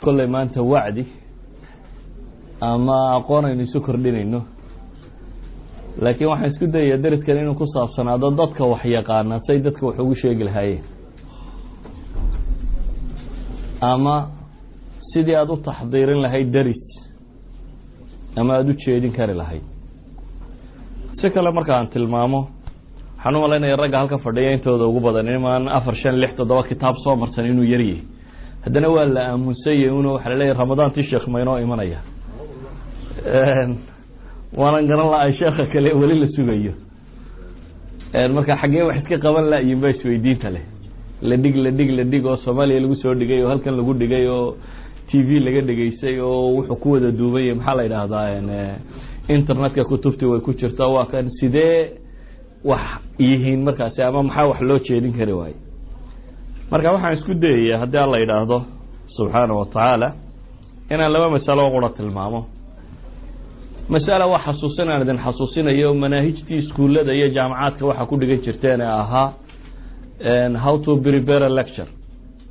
Kolley maanta wacdi ama aqoon aynu isu kordhinayno, laakiin waxaan isku dayaya deriskan inuu ku saabsanaado dadka wax yaqaana say dadka wax ugu sheegi lahaayeen, ama sidii aada u taxdiirin lahayd deris ama aada u jeedin kari lahayd. Si kale marka aan tilmaamo, waxaan u malaynaya ragga halka fadhiya intooda ugu badan imaan 4, 5, 6, 7 kitaab soo marsan inuu yaryahay. Haddana waa la aamunsanya un waxaa laleeyahy Ramadaantii sheekh maynoo imanaya, waanan garan la-ay sheekha kale weli la sugayo. Marka xaggee wax iska qaban laayin ba isweydiinta leh. La dhig, la dhig, la dhig oo Soomaaliya lagu soo dhigay oo halkan lagu dhigay oo TV laga dhegeysay oo wuxuu ku wada duubay, maxaa la yidhaahdaa, internetka kutubtii way ku jirtaa. Waa kan sidee wax yihiin markaasi ama maxaa wax loo jeedin kari waaye? Marka waxaan isku dayaya, haddii Alla yidhaahdo subxaana wa tacaala, inaan laba masalo qura tilmaamo. Masala waa xasuusin aan idin xasuusinayo manaahijtii iskuullada iyo jaamacaadka waxaa ku dhigan jirteen ee ahaa how to prepare a lecture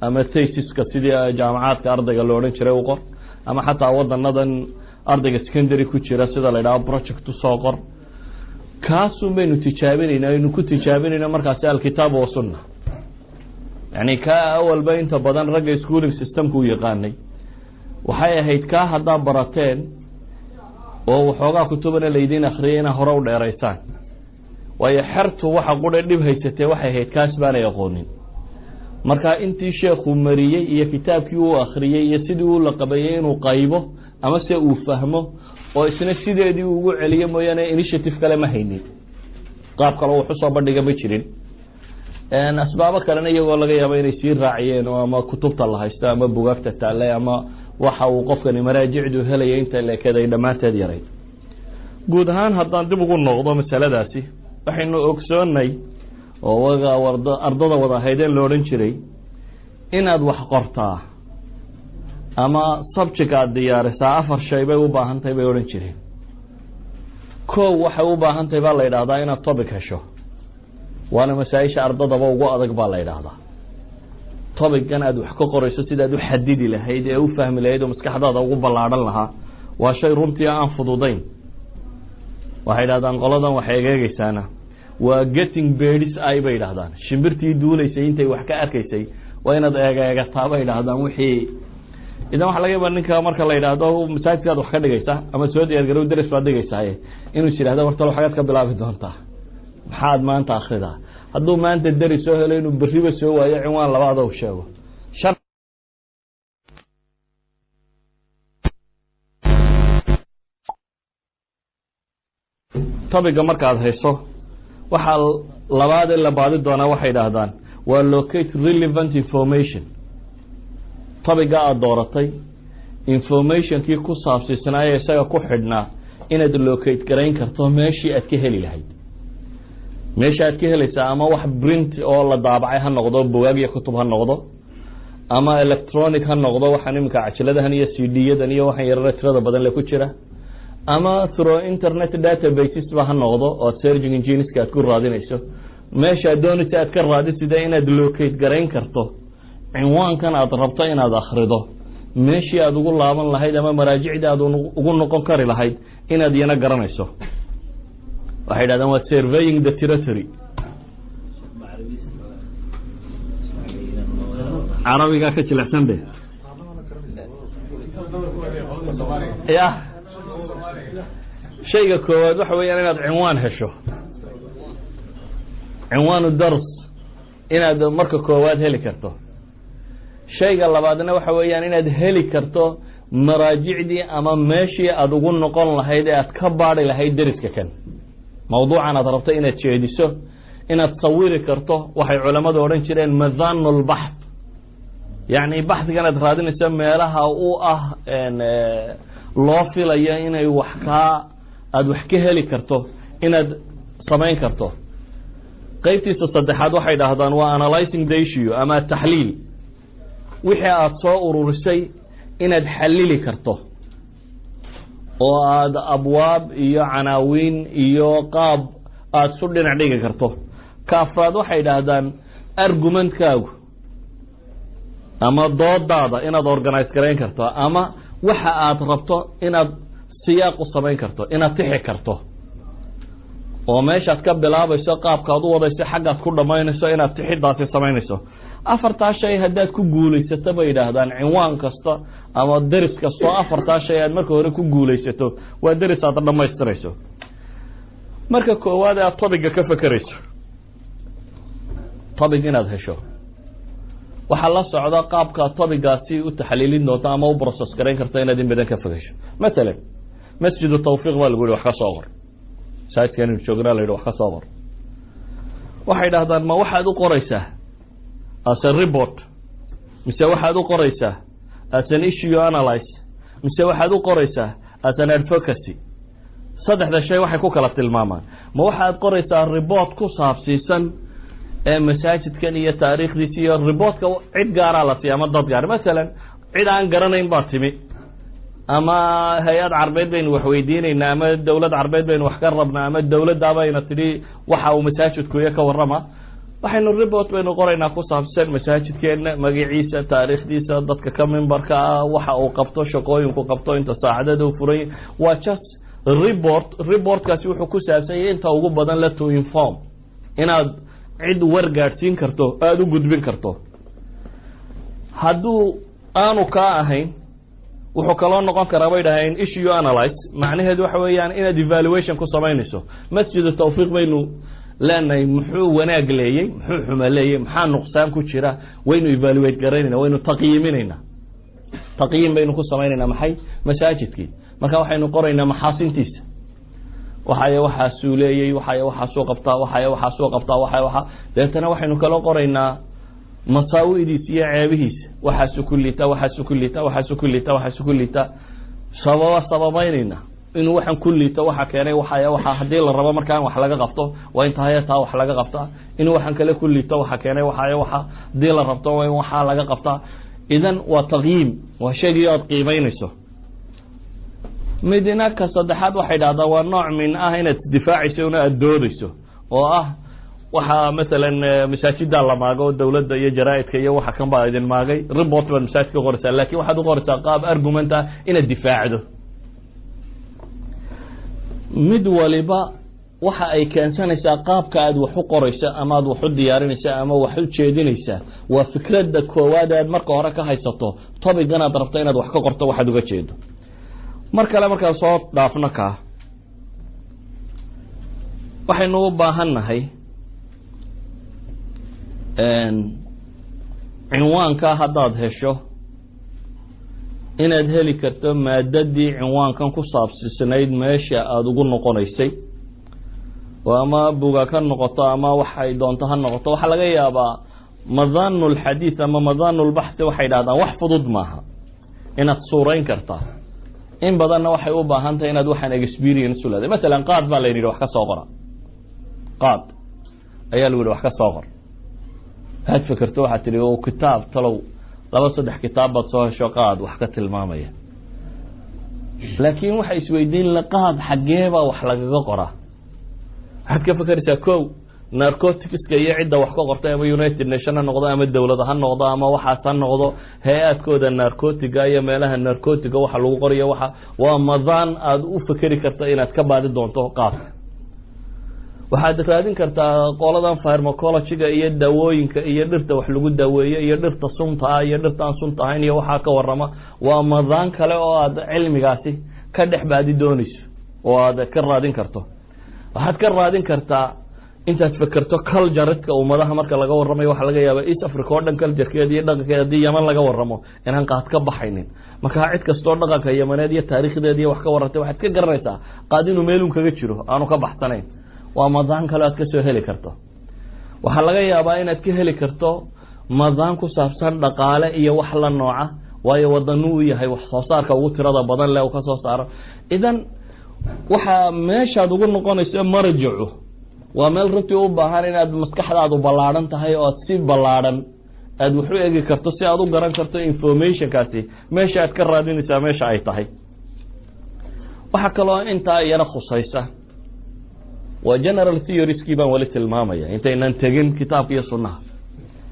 ama thesiska, sidii jaamacaadka ardayga lo odhan jiray u qor, ama xataa wadanadan ardayga secondary ku jira sida la yidhaho project usoo qor. Kaasun baynu tijaabinayna, aynu ku tijaabinayna markaasi alkitaab wasunna. Yani kaa awalba inta badan ragga schooling systemka u yaqaanay waxay ahayd kaa haddaa barateen oo waxoogaa kutubana laydin akriyay inaa hore u dheeraysaan, waayo xertu waxa qudha dhib haysatee waxay ahayd kaas baanay aqoonin. Marka intii sheekhu mariyey iyo kitaabkii uu akriyey iyo sidii uu la qabayey inuu qaybo ama se uu fahmo oo isna sideedii ugu celiyo mooyaane, initiative kale ma haynin, qaab kale wax usoo bandhiga ma jirin. Asbaabo kalena iyagoo laga yaabo inay sii raaciyeen oo ama kutubta la haysto ama bugaagta taale ama waxa uu qofkani maraajicdu helaya inta leekeed ay dhammaanteed yarayd. Guud ahaan haddaan dib ugu noqdo masaladaasi, waxaynu ogsoonnay oo waga ardada wada ahaydeen la odhan jiray inaad wax qortaa ama subject aad diyaarisaa afar shay bay u baahan tahay bay odhan jireen. Ko, waxay u baahan tahay baa la yidhahdaa inaad topic hesho, waana masaa-isha ardadaba ugu adag baa la yidhaahdaa. Topicgan aad wax ka qorayso sidaad u xadidi lahayd ee u fahmi lahayd oo maskaxdaada ugu ballaadhan lahaa waa shay runtii aan fududayn. Waxay yidhahdaan qoladan waxay egeegeysaana waa getting bird's eye bay yidhahdaan. Shimbirtii duulaysay intay wax ka arkaysay waa inaad eegeegataa bay yidhahdaan wixii. Idan waxa laga yaaba ninka marka la yidhaahdo masaajidkaad wax ka dhigaysa ama soo diyaargarow, deris baad dhigaysaa, inuu is yidhahdo horta xagaad ka bilaabi doontaa, maxaad maanta akridaa? Hadduu maanta deris soo helo, inuu berriba soo waayo cinwaan labaad u sheego. Topicga markaad hayso, waxaa labaad in la baadi doonaa waxay yidhaahdaan waa locate relevant information. Topicga aada dooratay informationkii ku saabsiisnaaye isaga ku xidhnaa inaad locate garayn karto, meeshii aad ka heli lahayd, meesha aad ka helaysaa, ama wax print oo la daabacay ha noqdo, bugaag iyo kutub ha noqdo, ama electronic ha noqdo, waxaan iminka cajaladahan iyo CD-yadan iyo waxaan yarara tirada badan le ku jira, ama through internet databases ba ha noqdo oo searching engineska aad ku raadinayso. Meeshaad doonaysa aad ka raadisida inaad locate garayn karto cinwaankan aad rabto inaad akrido, meeshii aad ugu laaban lahayd ama maraajicdii aad ugu noqon kari lahayd inaad iyana garanayso. Waxay yidhahdaan waa surveying the territory. Carabigaa ka jilicsan be ya. Shayga koowaad waxa weeyaan inaad cinwaan hesho, cinwaanu dars inaad marka koowaad heli karto. Shayga labaadna waxa weeyaan inaad heli karto maraajicdii ama meeshii aada ugu noqon lahayd ee aad ka baadi lahayd deriska kan mawduucan aad rabto inaad jeediso, inaad sawiri karto. Waxay culamadu odhan jireen madhanu lbaxth, yacni baxdigan aad raadinayso meelaha u ah loo filayo inay wax kaa aada wax ka heli karto inaad samayn karto. Qeybtiisa saddexaad waxay dhahdaan waa analyzing the issue ama taxliil, wixii aada soo ururisay inaad xalili karto oo aada abwaab iyo canaawiin iyo qaab aada isu dhinac dhigi karto. Ka afraad waxay idhaahdaan argumentkaagu Ama doodaada inaad organize garayn karto, ama waxa aad rabto inaad siyaaq u samayn karto, inaad tixi karto, oo meeshaad ka bilaabayso, qaabkaad u wadayso, xaggaad ku dhamaynayso, inaad tixidaasi samaynayso. Afartaa shay haddaad ku guulaysato, bay yidhaahdaan, cinwaan kasta ama deris kastoo afartaa shay aad marka hore ku guulaysato, waa deris aad dhamaystirayso. Marka koowaad aad topic-ga ka fekerayso, topic inaad hesho, waxaa la socda qaabka topic-gaasi u taxliilin doonto ama u process garayn karto inaad in badan ka fogesho. Masalan, Masjidu Tawfiiq baa lagu yihi wax ka soo qor. Masaajidkan joognaa la yidhi wax ka soo qor. Waxay dhahdaan, ma waxaad u qoraysaa as a report, mise waxaad u qoraysaa as an issue analyze, mise waxaad u qoraysaa as an advocacy? Saddexda shay waxay ku kala tilmaamaan: ma waxaad qoraysaa report ku saabsiisan ee masaajidkan iyo taariikhdiisa, iyo reportka cid gaaraa la siiya ama dad gaar, masalan cid aan garanayn baa timi, ama hay-ad carbeed baynu wax weydiinaynaa, ama dawlad carbeed baynu wax ka rabnaa, ama dawladaabayna tidhi waxa uu masaajidku iyo ka warrama. Waxaynu report baynu qoraynaa ku saabsan masaajidkeena, magaciisa, taariikhdiisa, dadka ka memberka ah, waxa uu qabto, shaqooyinku qabto, inta saacadada u furay. Waa just report. Reportkaasi wuxuu ku saabsan yahay inta ugu badan le to inform, inaad cid war gaadhsiin karto, aada u gudbin karto. Hadduu aanu kaa ahayn, wuxuu kaloo noqon karaa, bay dhaheen, issue analyze. Macnaheedu waxa weeyaan inaad evaluation ku samaynayso. Masjidu Tawfiiq baynu leenahay, muxuu wanaag leeyey, muxuu xuma leeyey, maxaa nuqsaan ku jira? Waynu evaluate garaynayna, waynu taqyiiminayna, taqyiim baynu ku samaynayna. Maxay masaajidkii? Marka waxaynu qoraynaa maxaasintiisa, waxay waxaasuu leeyey, waxay waxaasuu qabtaa, waxay waxaasuu qabtaa, waxay waxa. Deetana waxaynu kaloo qoraynaa masaawidiisa iyo ceebihiisa: waxaasu ku liita, waxaasu ku liita, waxaasu ku liita, waxaasu ku liita. Sababa sababaynayna inuu waxaan ku liito, waxa keenay waxay waxa. Haddii la rabo markaan wax laga qabto, waa in tahay taa wax laga qabtaa. Inuu waxaan kale ku liito, waxa keenay waxay waxa. Haddii la rabto, waa in waxaa laga qabtaa. Idan waa taqyiim, waa shaygii aad qiimeynayso. Midna ka saddexaad waxay dhahdaa waa nooc min ah inaad isdifaacayso, una aada doodayso, oo ah waxaa masalan masaajiddaa la maago, dawladda iyo jaraaidka iyo waxa kan baa idin maagay. Report baad masaajidka qoraysaa, lakin waxaad u qoraysaa qaab argument ah inaad difaacdo. Mid waliba waxa ay keensanaysaa qaabka aad wax u qorayso ama aad wax u diyaarinaysa ama wax u jeedinaysaa, waa fikradda koowaad aad marka hore ka haysato topic-gan aad rabto inaad wax ka qorto, waxaad uga jeedo. Mar kale markaan soo dhaafno kaa, waxaynu u baahan nahay cinwaanka haddaad hesho inaad heli karto maadadii cinwaankan ku saabsiisnayd, meesha aada ugu noqonaysay, oo ama buga ka noqoto ama waxay doonto ha noqoto. Waxaa laga yaabaa madanu lxadiith ama madanu lbaxthi, waxay dhahdaan, wax fudud maaha inaad suurayn kartaa. In badanna waxay u baahan tahay inaad waxaan experience u leedahay. Masalan, qaad baa la yidhi wax ka soo qora. Qaad ayaa lagu yidhi wax ka soo qor. Waxaad fekerto, waxaad tihi o kitaab talow, laba saddex kitaab baad soo hesho qaad wax ka tilmaamaya, laakiin waxa isweydiin la, qaad xaggee baa wax lagaga qoraa? Waxaad ka fekeraysaa ko narcoticska iyo cidda wax ka qortay, ama United Nation ha noqdo, ama dawlad ha noqdo, ama waxaas ha noqdo, hay-adkooda narcotiga iyo meelaha narcotiga waxa lagu qorayo. Waxa waa madaan aada u fekeri karta inaad ka baadi doonto qaadka. Waxaad raadin kartaa qoladan pharmacologyga iyo daawooyinka iyo dhirta wax lagu daweeyo iyo dhirta sunta ah iyo dhirta aan sunta ahayn iyo waxaa ka warama. Waa madaan kale oo aad cilmigaasi ka dhex baadi doonayso oo aad ka raadin karto. Waxaad ka raadin kartaa intaad fekerto cultureska ummadaha marka laga warramayo. Waxaa laga yaaba East Africa oo dhan culturekeeda iyo dhaqankeeda, haddii Yeman laga warramo, inaan qaad ka baxaynin. Marka cid kastoo dhaqanka Yamaneed iyo taariikhdeeda iyo wax ka warrantay, waxaad ka garanaysaa qaad inuu meelun kaga jiro, aanu ka baxsanayn. Waa madaan kale aad kasoo heli karto. Waxaa laga yaabaa inaad ka heli karto madaan ku saabsan dhaqaale iyo wax la nooca, waayo wadanuu u yahay wax soo saarka ugu tirada badan le uu ka soo saaro. Idan waxaa meeshaad ugu noqonayso marjicu waa meel runtii u baahan inaad maskaxdaadu ballaadhan tahay oo aad si ballaadhan aad wax u egi karto, si aad u garan karto informationkaasi meesha aad ka raadinaysaa meesha ay tahay. Waxaa kaloo intaa iyana khusaysa, waa general theorieskii baan weli tilmaamaya intaynan tegin kitaabka iyo sunnaha.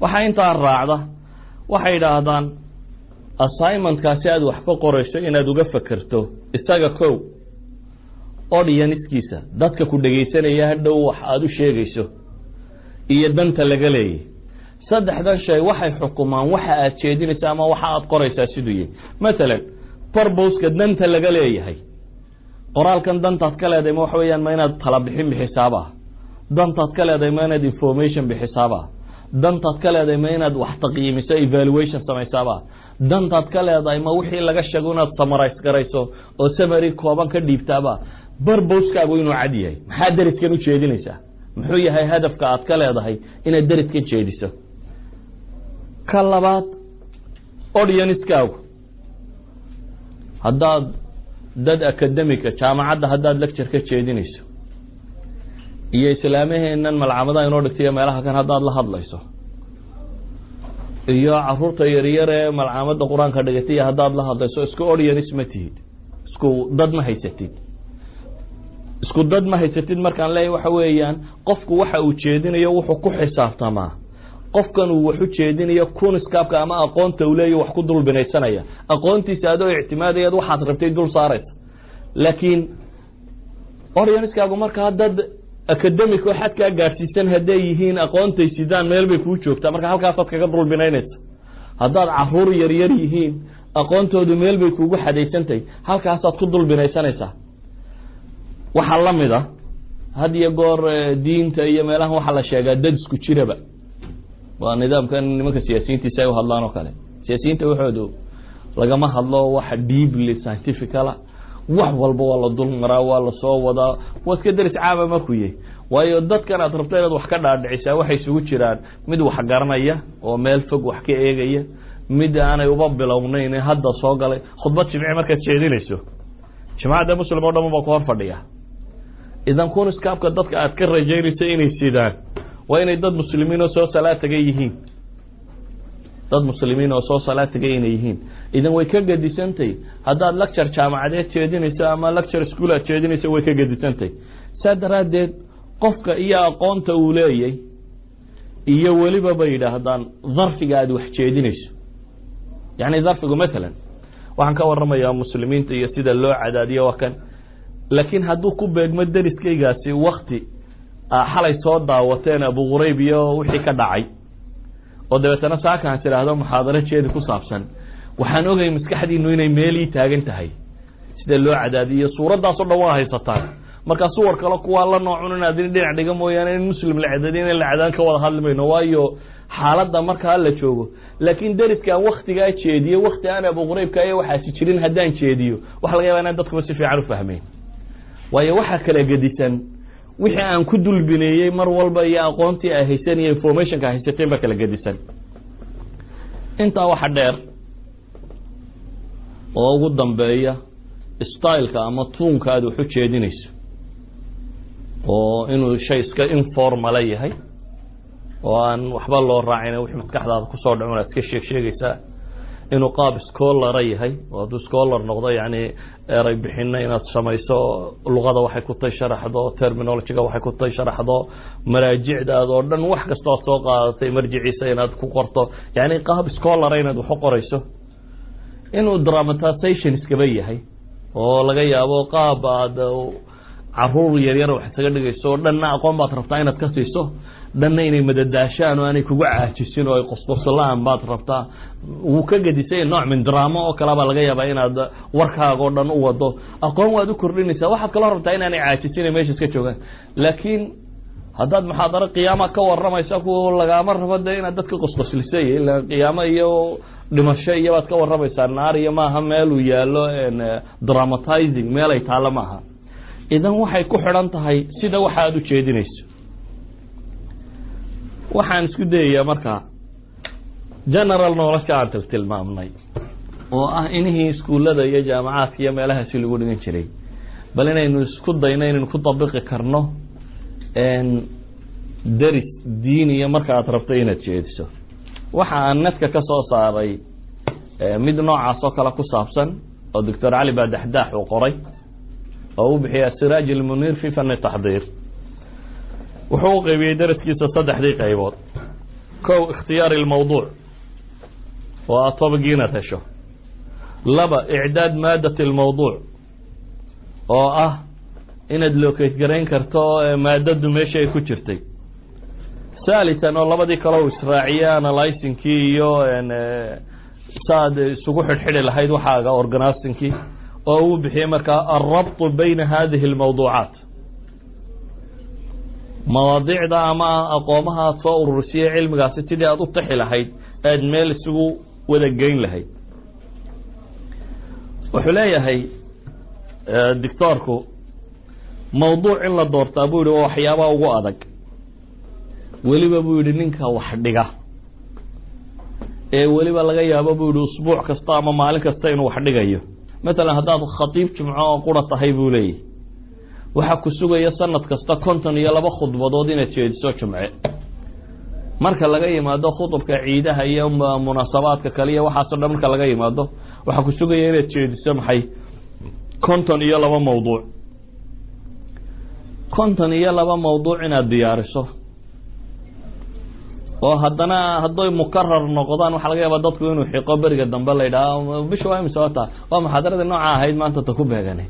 Waxaa intaa raacda Waxay idhaahdaan assignmentkaasi aad wax ka qorayso inaad uga fekerto isaga, kow, audiencekiisa, dadka ku dhegaysanaya hadhow wax aada u sheegayso, iyo danta laga leeyay. Saddexdan shay waxay xukumaan waxa aad jeedinaysa ama waxa aad qoraysaa siduu yahay. Mathalan, purposeka, danta laga leeyahay qoraalkan, dantaad ka leedahay ma waxa weeyaan ma inaad tala bixin bixisaaba? Dantaad ka leedahay ma inaad information bixisaaba? Dantaad ka leedahay ma inaad wax taqyiimiso, evaluation samaysaaba? Dantaad ka leedahay ma wixii laga sheego inaad summarize garayso oo summary kooban ka dhiibtaaba? Purposekaagu inuu cad yahay. Maxaa deriskan ujeedinaysaa? Muxuu yahay hadafka aad ka leedahay inaad deriskan jeediso? Ka labaad, audiencekaagu. Haddaad dad academica, jaamacadda haddaad lecture ka jeedinayso, iyo islaamaheennan malcamadaha inoo dhigtay meelaha kan haddaad la hadlayso, iyo caruurta yaryar ee malcamada Qur-aanka dhigatay haddaad la hadlayso, isku audience ma tihid, isku dad ma haysatid. Isku dad ma haysatid markaan leeyahy, waxa weeyaan qofku waxa uu jeedinayo wuxuu ku xisaabtamaa qofkan uu wax u jeedinayo kuniskaabka ama aqoonta uu leeya wax ku dul binaysanaya. Aqoontiisa adoo ictimaadayaad waxaad rabtay dul saaraysa. Laakiin audiencekaagu markaa dad academic oo xadkaa gaadhsiisan hadday yihiin, aqoontay sidaan meel bay kuu joogtaa, marka halkaasaad kaga dul binaynaysa. Haddaad caruur yaryar yihiin, aqoontoodu meel bay kuugu xadaysantahay, halkaasaad ku dul binaysanaysaa. Waxaa lamid a, had iyo goor diinta iyo meelahan waxaa la sheegaa dad isku jiraba. Waa nidaamkan nimanka siyaasiyiintiisa ay uhadlaan oo kale. Siyaasiyiinta waxoodu lagama hadlo wax deeply scientificala, wax walba waa la dul maraa, waa lasoo wadaa, waa iska deris caama markuu yahay. Waayo, dadkan aad rabto inaad wax ka dhaadhicisaa waxay isugu jiraan mid wax garanaya oo meel fog wax ka eegaya, mid aanay uba bilownayn hadda soo galay. Khudbad Jimce markaad jeedinayso, jimacada Muslim o dhan baa ku hor fadhiya. Idan kuniskaabka dadka aad ka rajaynayso inay sidaan waa inay dad Muslimiin oo soo salaad tagay yihiin, dad Muslimiin oo soo salaad tagay inay yihiin. Idan way ka gedisantay haddaad lecture jaamacadeed jeedinayso ama lecture school aad jeedinayso, way ka gedisantay. Saa daraaddeed qofka iyo aqoonta uu leeyay, iyo weliba bay yidhaahdaan darfiga aad wax jeedinayso. Yani darfigu, mathalan, waxaan ka waramayaa Muslimiinta iyo sida loo cadaadiyo, waa kan. Laakiin hadduu ku beegmo deriskaygaasi wakti xalay soo daawateen Abu Qurayb iyo wixii ka dhacay, oo dabeetana saakaan tidhaahdo muxaadaro jeedi ku saabsan, waxaan ogay maskaxdiinu inay meelii taagan tahay sida loo cadaadiyo. Suuraddaasoo dhan waa haysataan. Markaa suwar kale kuwaa la noocun inaad dhinac dhiga mooyaane, in Muslim la cadaadiyo, in la cadaadin ka wada hadli mayno, waayo xaaladda markaa la joogo. Laakiin deriskaan waktigaa jeediyo, wakti aan Abu Quraybka iyo waxaasi jirin haddaan jeediyo, waxa laga yaba inaan dadkuba si fiican ufahmeyn. Waayo, waxaa kala gedisan wixii aan ku dulbineeyey mar walba iyo aqoontii ay haysan iyo informationka ay haysateen baa kala gedisan. Intaa waxa dheer oo ugu dambeeya styleka ama toneka aad wax u jeedinayso, oo inuu shay iska informal yahay oo aan waxba loo raacin, wixii maskaxdaada kusoo dhacun aad iska sheeg sheegaysaa, inuu qaab scholara yahay, oo hadduu scholar noqdo, yani eray bixina inaad samayso, luqada waxay ku tay sharaxdo, terminologyga waxay ku tay sharaxdo, maraajicdaada oo dhan wax kastoo soo qaadatay marjiciisa inaad ku qorto, yani qaab scholara inaad wax u qorayso, inuu dramatization iskaba yahay oo laga yaabo qaab aad caruur yaryar wax isaga dhigayso, o dhanna aqoon baad rabtaa inaad ka siiso, dhanna inay madadaashaan oo aanay kugu caajisin oo ay qosqoslaan baad rabtaa. Wuu ka gedisay nooc min drama oo kale baa laga yaabaa inaad warkaaga o dhan u wado. Aqoon waad u kordhinaysaa, waxaad kaloo rabtaa inaanay caajisin ay meesha iska joogaan. Laakiin haddaad muxaadaro qiyaama ka waramaysa, ku lagaama rabo de inaad dadka qosqoslisay, ila qiyaamo iyo dhimasho iyo baad ka waramaysaa, naar iyo maaha meel uu yaallo dramatizing, meel ay taallo maaha. Idan waxay ku xidhan tahay sida waxa aad ujeedinayso. Waxaan isku dayayaa markaa general nolosha aan tiltilmaamnay, oo ah inihii iskuullada iyo jaamacaadka iyo meelahaasi lagu dhigan jiray, bal inaynu isku dayno inaynu ku dabiqi karno deris diiniya marka aad rabto inaad jeediso. Waxa aan netka ka soo saaray mid noocaas oo kale ku saabsan oo Doctor Cali Baadaxdaax uu qoray, oo u bixiya Asiraaj Almuniir fi fani taxdiir. Wuxuu u qaybiyey daraskiisa saddexdii qaybood. Kow, ikhtiyaari lmawduuc. Oo aad topicgii inaad hesho. Laba, icdaad maadat almawduuc, oo ah inaad locate garayn karto maadadu meesha ay ku jirtay. Thalithan, oo labadii kale u israaciye, analyzingkii iyo saad isugu xidhxidhi lahayd waxaaga, organizingkii, oo uu bixiyey markaa alrabtu bayna hadihi almawduucaat, mawaadiicda ama aqoomaha aad soo ururisiye cilmigaasi sidii aad u taxi lahayd, aad meel isugu wada geyn lahayd. Wuxuu leeyahay doctoorku, mawduuc in la doortaa, buu yihi, waa waxyaabaha ugu adag. Weliba, buu yihi, ninka wax dhiga ee weliba laga yaabo, buu yihi, usbuuc kasta ama maalin kasta inuu wax dhigayo. Matalan, haddaad khatiib jimco oo qura tahay, buu leeyahy, waxaa ku sugaya sanad kasta 52 khudbadood inaad jeediso jumce, marka laga yimaado khudubka ciidaha iyo munaasabaadka kale iyo waxaaso dhan. Marka laga yimaado, waxaa ku sugaya inaad jeediso maxay? 52 mawduuc. 52 mawduuc inaad diyaariso, oo haddana hadday mukarar noqdaan, waxaa laga yaaba dadku inuu xiqo beriga dambe la yidhaha, bisha waa imisa? Wata waa muxaadaradii nooca ahayd maanta ta ku beegane.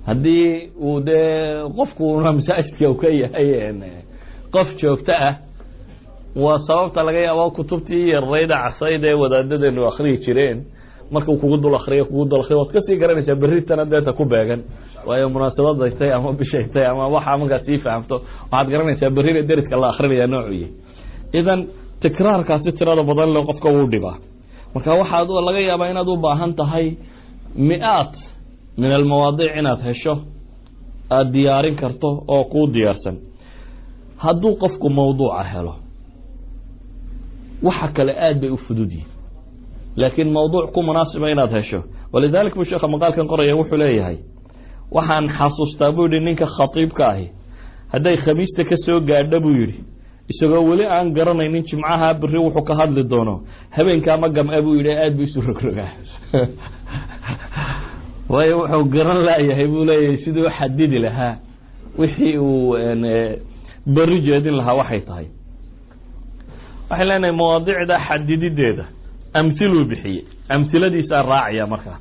Haddii uu dee qofku masaajidka u ka yahay qof joogto ah, waa sababta laga yaabo kutubtii yarayda casayd ee wadaadadeenu akriyi jireen, markuu kugu dul akriyo, kugu dul akriyo, waad kasii garanaysaa berritana deeta ku beegan, waayo munaasabaday tay ama bishay tay ama waxa markaad sii fahamto, waxaad garanaysaa berrina deriska la akrinaya noocu yahay. Idan tikraarkaasi tirada badan le qofka wuu dhibaa. Marka waxaad laga yaabaa inaad u baahan tahay mi'aat min almawaadiic inaad hesho, aada diyaarin karto oo kuu diyaarsan. Hadduu qofku mawduuca helo, waxa kale aad bay u fudud yihin, laakiin mawduuc ku munaasiba inaad hesho. Walidalik buu sheekha maqaalkan qoraya wuxuu leeyahay, waxaan xasuustaa, buu yihi, ninka khatiibka ahi hadday khamiista ka soo gaadho, buu yihi, isagoo weli aan garanaynin jimcaha beri wuxuu ka hadli doono, habeenkaa ma gam'a, buu yihi, aad buu isu rogrogaa, waayo wuxuu garan laayahay, buu leeyahay, siduu xadidi lahaa wixii uu beri jeedin lahaa. Waxay tahay, waxay leenahay, mawaadicda xadidideeda amhiluu bixiyey, amhiladiisaa raacaya. Markaa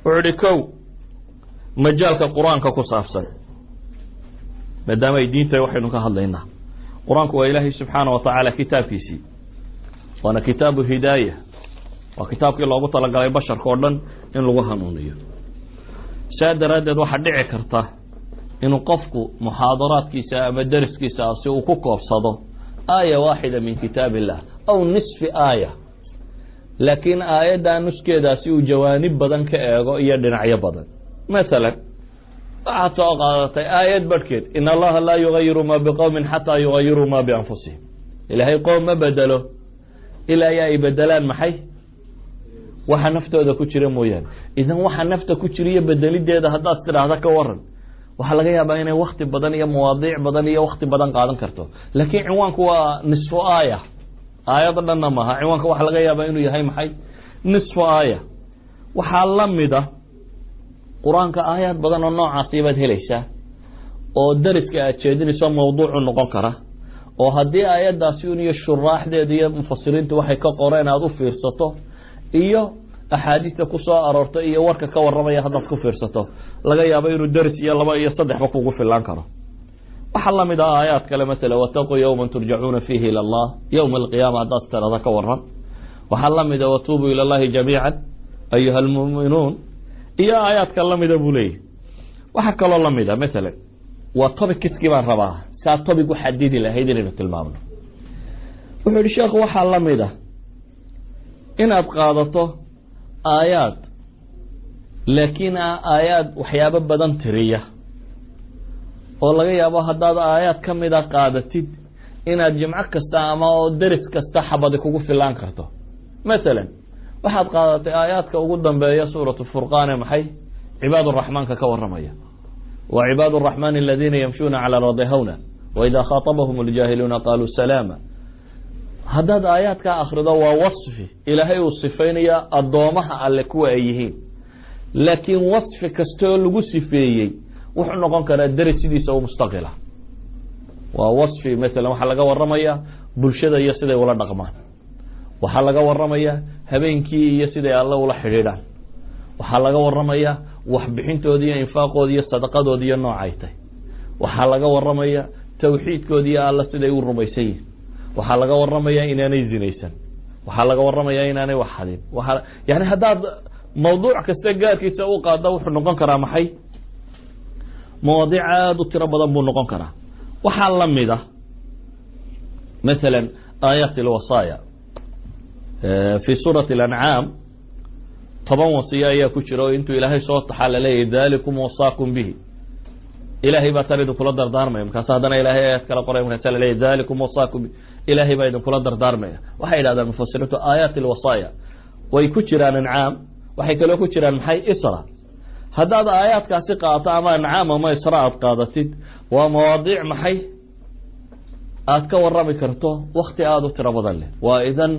wuxuu ihi, kow, majaalka qur-aanka ku saabsan, maadaama ay diintahay waxaynu ka hadlaynaa. Qur-aanku waa ilaahay subxaana wa tacaala kitaabkiisii, waana kitaabu hidaaya, waa kitaabkii loogu talagalay basharka oo dhan in lagu hanuuniyo. Saa daraaddeed waxaa dhici karta inuu qofku muxaadaraadkiisa ama deriskiisa si uu ku koobsado aaya waaxida min kitaab illah aw nisfi aaya, laakiin aayaddaa nuskeedaasi uu jawaanib badan ka eego iyo dhinacyo badan. Masalan, waxaad soo qaadatay aayad barhkeed, in allaha laa yugayiru ma biqowmin xataa yugayiruu ma bianfusihim. Ilaahay qoom ma bedelo ilaa ya ay bedelaan maxay? Waxa naftooda ku jira mooyaane. Idan waxa nafta ku jiriyo bedelideeda haddaad tidhaahda ka waran, waxaa laga yaabaa inay wakti badan iyo mawaadiic badan iyo wakti badan qaadan karto, laakiin cinwaanku waa nisfu aaya, aayado dhanna maaha. Cinwaanka waxaa laga yaabaa inuu yahay maxay? Nisfu aaya. Waxaa lamida qur-aanka aayaad badan oo noocaasi baad helaysaa oo dariska aad jeedinayso mawduucu noqon kara, oo haddii aayaddaasi un iyo shuraaxdeeda iyo mufasiriintu waxay ka qoreen aada u fiirsato, iyo axaadiista ku soo aroortay iyo warka ka warramaya haddaad ku fiirsato, laga yaabo inuu deris iyo laba iyo saddexba kugu filaan karo. Waxaa lamid ah aayaad kale, masala wataquu yawma turjacuuna fiihi ila allah, yowma alqiyaama, haddaad tirada ka waran. Waxaa lamida watuubuu ila llahi jamiica ayuha almu'minuun iyo aayaadka lamida, buu leeyahy. Waxaa kaloo lamida, masalan, waa topic-kiskii baan rabaa saa topic u xadidi lahayd inaynu tilmaamno. Wuxuu yihi sheekhu, waxaa lamid a inaad qaadato aayaad, laakiin aayaad waxyaabo badan tiriya, oo laga yaabo haddaad aayaad kamida qaadatid inaad jimco kasta ama deris kasta xabadi kugu filaan karto. Masalan, waxaad qaadatay aayaadka ugu dambeeya suuratu furqaan ee maxay cibaad raxmaanka ka waramaya, wa cibaad araxmaan aladiina yamshuuna cala ardi hawna waida khaatabahum aljaahiluuna qaluu salaama. Haddaad aayaadkaa akrido, waa wasfi ilaahay uu sifaynayo addoomaha alle kuwa ay yihiin, laakiin wasfi kasta oo lagu sifeeyey wuxuu noqon karaa deris sidiisa u mustaqila. Waa wasfi, masalan, waxaa laga waramaya bulshada iyo siday ula dhaqmaan. Waxaa laga warramaya habeenkii iyo siday Alle ula xidhiidhaan. Waxaa laga warramaya waxbixintooda iyo infaaqooda iyo sadaqadooda iyo noocay tahay. Waxaa laga warramaya tawxiidkooda iyo Alle siday u rumaysan yihin. Waxaa laga warramaya inaanay zinaysan. Waxaa laga warramaya inaanay wax xadin. Waaa yani haddaad mawduuc kasta gaarkiisa u qaado, wuxuu noqon karaa maxay? Mawaadiic aada u tiro badan buu noqon karaa. Waxaa lamid ah masalan aayaat alwasaaya fi suurati alancaam. 10 wasiyo ayaa ku jira oo intuu Ilaahay soo taxaa laleeyahy "Dalikum wasaakum bihi", Ilaahay baa tan idinkula dardaarmaya. Markaas haddana Ilahay aayaad kala qoray, markaasa laleeyahy "Dalikum wasaakum bihi", Ilaahay baa idinkula dardaarmaya. Waxay yidhahdaan mufasiriintu aayaat alwasaaya way ku jiraan Ancaam, waxay kaloo ku jiraan maxay? Isra. Haddaad aayaadkaasi qaadato, ama Ancaam ama Isra aad qaadatid, waa mawaadiic maxay aad ka warami karto wakti aada u tiro badan leh. Waa idan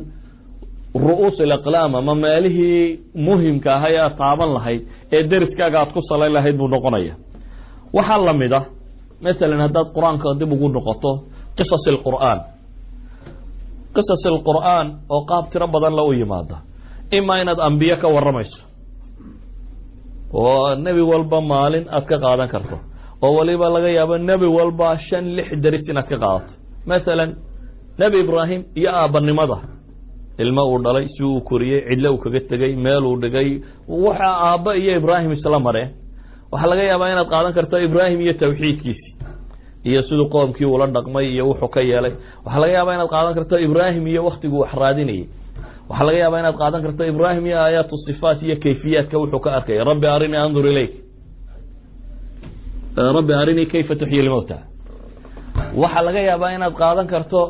ru'uus alaqlaam ama meelihii muhimka ahaa ee aad taaban lahayd ee deriskaaga aad ku salayn lahayd buu noqonaya. Waxaa lamid ah masalan haddaad Qur-aanka dib ugu noqoto qisas alqur'aan, qisas alqur'aan oo qaab tiro badan la u yimaada, imaa inaad ambiye ka warramayso oo nebi walba maalin aad ka qaadan karto, oo waliba laga yaabo nebi walba shan lix deris inaad ka qaadato. Masalan Nebi Ibraahim iyo aabbanimada, ilmo uu dhalay, si uu koriyey, cidlo uu kaga tegey, meel uu dhigay, waxa aabba iyo Ibraahim isla mareen. Waxaa laga yaabaa inaad qaadan karto Ibraahim iyo tawxiidkiisi iyo siduu qoomkii ula dhaqmay iyo wuxuu ka yeelay. Waxaa laga yaabaa inaad qaadan karto Ibraahim iyo waktiguu wax raadinayay. Waxaa laga yaabaa inaad qaadan karto Ibraahim iyo aayaat sifaat iyo kayfiyaadka wuxuu ka arkaya, "Rabbi arinii andur ilayk", "Rabbi arinii kayfa tuxyi lmawta". Waxaa laga yaabaa inaad qaadan karto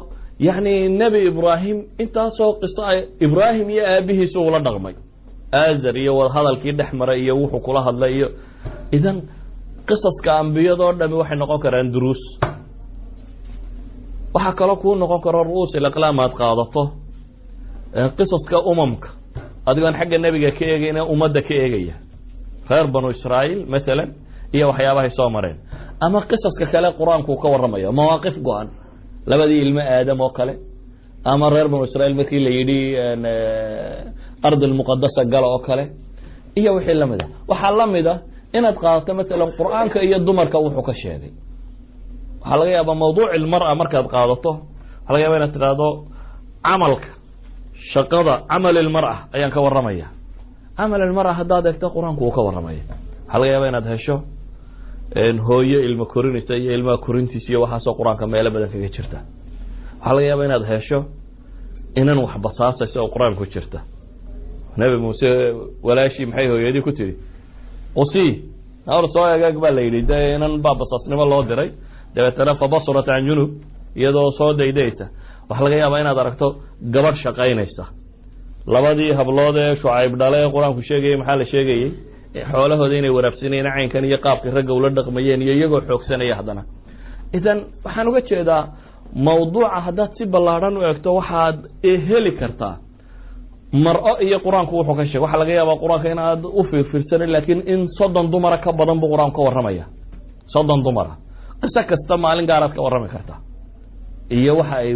yani Nebi Ibraahim intaasoo qiso ay Ibraahim iyo aabihiisa ula dhaqmay, Azar, iyo wadahadalkii dhex maray iyo wuxuu kula hadlay. Iyo idan qisaska ambiyadoo dhami waxay noqon karaan duruus. Waxaa kaloo kuu noqon karo ru'uus ilaqlaam aad qaadato qisaska umamka, adigoon xagga nebiga ka eegayna ummadda ka eegaya, reer Banu Israa'iil masalan iyo waxyaabahay soo mareen, ama qisaska kale Qur-aanku ka warramayo mawaaqif go-an, labadii ilmo Aadam oo kale, ama reer Banu Israiil markii la yidhi ard almuqadasa gala oo kale iyo wixii lamid a. Waxaa lamid a inaad qaadato masalan Qur-aanka iyo dumarka wuxuu ka sheegay. Waxaa laga yaabaa mawduuc ilmara markaad qaadato, waxaa laga yaba inaad tidhaahdo camalka shaqada, camal ilmara ayaan ka warramaya. Camal ilmara haddaad eegto Qur-aanku uu ka warramaya, waxaa laga yaaba inaad hesho hooyo ilmo korinaysa iyo ilmaha korintiisa iyo waxaasoo Qur-aanka meelo badan kaga jirta. Waxaa laga yaaba inaad hesho inan wax basaasaysa oo Qur-aanku jirta. Nebi Muuse walaashii maxay hooyadii ku tiri? "Qusi hor soo egaag" baa la yidhi. De inan baa basaasnimo loo diray, dabeetana fabasurat can junub, iyadoo soo daydaysa. Waxaa laga yaabaa inaad aragto gabadh shaqaynaysa. Labadii hablood ee Shucayb dhale ee Qur-aanku sheegayay, maxaa la sheegayey? Xoolahooda inay waraabsanayeen, caynkan iyo qaabkii ragga ula dhaqmayeen iyo iyagoo xoogsanaya haddana. Idan waxaan uga jeedaa mawduuca haddaad si ballaadhan u eegto, waxaad heli kartaa mar-o iyo Qur-aanku wuxuu ka sheegay. Waxaa laga yaabaa Qur-aanka in aad u fiirfiirsanin, laakiin in 30 dumara ka badan buu Qur-aanku ka warramaya. 30 dumara qiso kasta maalin gaaraad ka warrami kartaa iyo waxa ay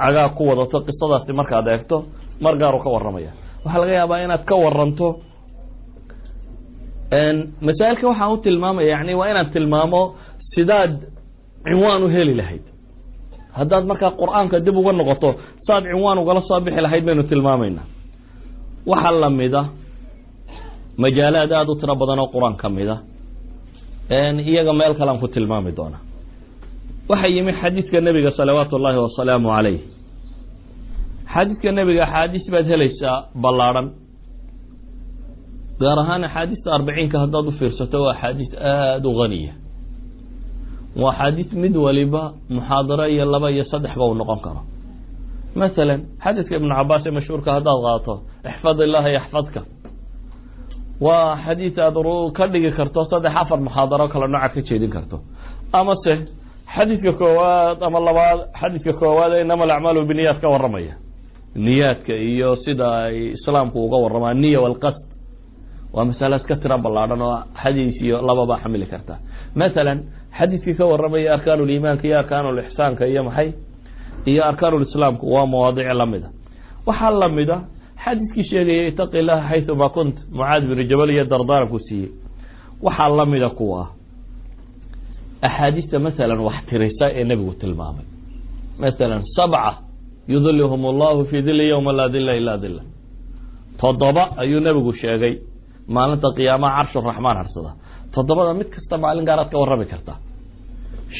cagaag ku wadato qisadaasi markaad eegto, mar gaaru ka warramaya. Waxaa laga yaabaa inaad ka waranto masaa'ilka. Waxaan u tilmaamaya yani waa inaan tilmaamo sidaad cinwaan u heli lahayd. Haddaad markaa Qur-aanka dib uga noqoto, saad cinwaan ugala soo bixi lahayd baynu tilmaamayna. Waxaa lamida majaalaad aada u tiro badan oo Qur-aan ka mida, iyaga meel kalean ku tilmaami doonaa. Waxaa yimi xadiidka nebiga salawaatu ullahi wasalaamu calayh. Xadiidka nebiga axaadiis baad helaysaa ballaadhan, gaar ahaan axaadiista arbiciinka haddaad u fiirsato, waa axaadiis aada u haniya, waa axaadiis mid waliba muxaadaro iyo laba iyo saddexba uu noqon karo. Masalan xadiidka Ibnu Cabaas ee mashhuurka haddaad qaato, "Ixfad illaha yaxfadka", waa xadiis aad ka dhigi karto saddex afar muxaadaro kala nooca ka jeedin karto. Ama se xadiidka koowaad ama labaad, xadiidka koowaad ee "Inama alacmaalu biniyaat" ka warramaya, niyaadka iyo sida ay islaamku uga warramaa, niya walqasd, waa masale iska tiro ballaadhan oo xadiis iyo lababa xamili karta. Masalan xadiidkii ka warramaya arkaanuliimaanka iyo arkaanuulixsaanka iyo maxay iyo arkaanulislaamku waa mawaadiic lamida. Waxaa lamid a xadiiskii sheegayay itaqi illaha xayثuma kunt, Mucaad binu Jabal iyo dardaaranku siiyey. Waxaa lamida kuwa axaadiista masalan wax tirisa ee nebigu tilmaamay, masalan sabca yudilhum allahu fi dili yowma laa dila ilaa dila, 7 ayuu nebigu sheegay maalinta qiyaamaha carshu raxmaan harsada. 7da mid kasta maalin gaaraad ka warrami kartaa: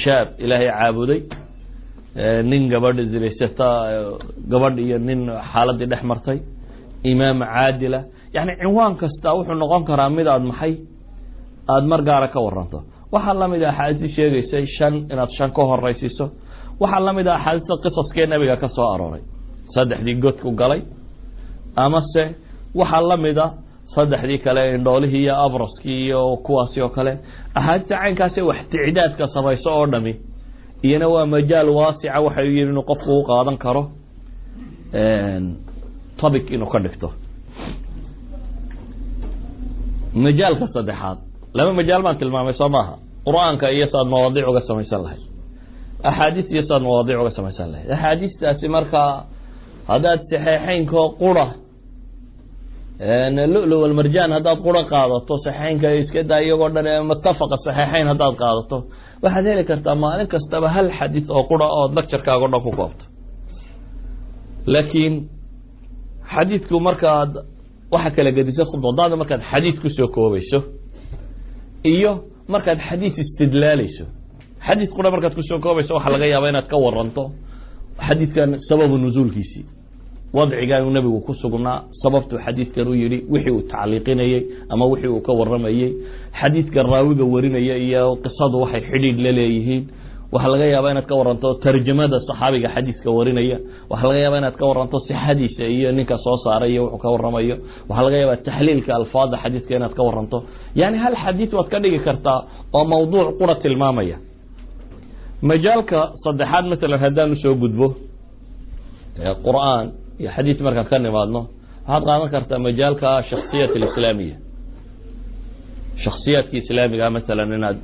shaab Ilaahay caabuday, nin gabadh zinaysata, gabadh iyo nin xaaladii dhex martay, imaam caadila. Yani cinwaan kasta wuxuu noqon karaa mid aad maxay aada mar gaara ka waranto. Waxaa lamid a axaadiis sheegaysay shan inaad shan ka horaysiiso. Waxaa lamid a axaadiista qisaskee nabiga ka soo arooray, saddexdii godku galay, amase waxaa lamid a saddexdii kale, indhoolihii iyo abraskii iyo kuwaasi oo kale. Axaadiista caynkaasi wax ticdaadka samayso oo dhami iyana waa majaal waasica, waxay yihin inuu qofku u qaadan karo topic inuu ka dhigto. Majaalka saddexaad, laba majaal baan tilmaamay, soo maaha? Qur-aanka iyo saad mawaadiic uga samaysan lahayd, axaadiis iyo saad mawaadiic uga samaysan lahayd. Axaadiistaasi markaa haddaad saxeexeynko qura, lulu walmarjaan haddaad qura qaadato, saxeexeynka iska daa iyagoo dhan, mutafaqa saxeexeyn haddaad qaadato, waxaad heli kartaa maalin kastaba hal xadiis oo qura ood lecturekaago dhan ku koobto. Laakiin xadiidku markaad waxa kala gedisa khudbadaada markaad xadiid kusoo koobayso iyo markaad xadiis istidlaalayso. Xadiis qura markaad kusoo koobayso, waxaa laga yaaba inaad ka waranto xadiidkan sababu nuzuulkiisii, wadcigan uu nebigu ku sugnaa, sababtuu xadiidkan u yihi, wixii uu tacliiqinayey ama wixii uu ka waramayey, xadiidka raawiga warinaya iyo qisadu waxay xidhiidh la leeyihiin. Waxaa laga yaaba inaad ka waranto tarjamada saxaabiga xadiiska warinaya. Waxaa laga yaaba inaad ka waranto sixadiisa iyo ninka soo saaray iyo wuxuu ka waramayo. Waxaa laga yaaba taxliilka alfaada xadiiska inaad ka waranto. Yani hal xadiis waad ka dhigi kartaa oo mawduuc qura tilmaamaya. Majaalka saddexaad, masalan haddaan usoo gudbo qur-aan iyo xadiis markaan ka nimaadno, waxaad qaadan kartaa majaalka shaksiyat alislaamiya, shaksiyaadka islaamiga, masalan inaad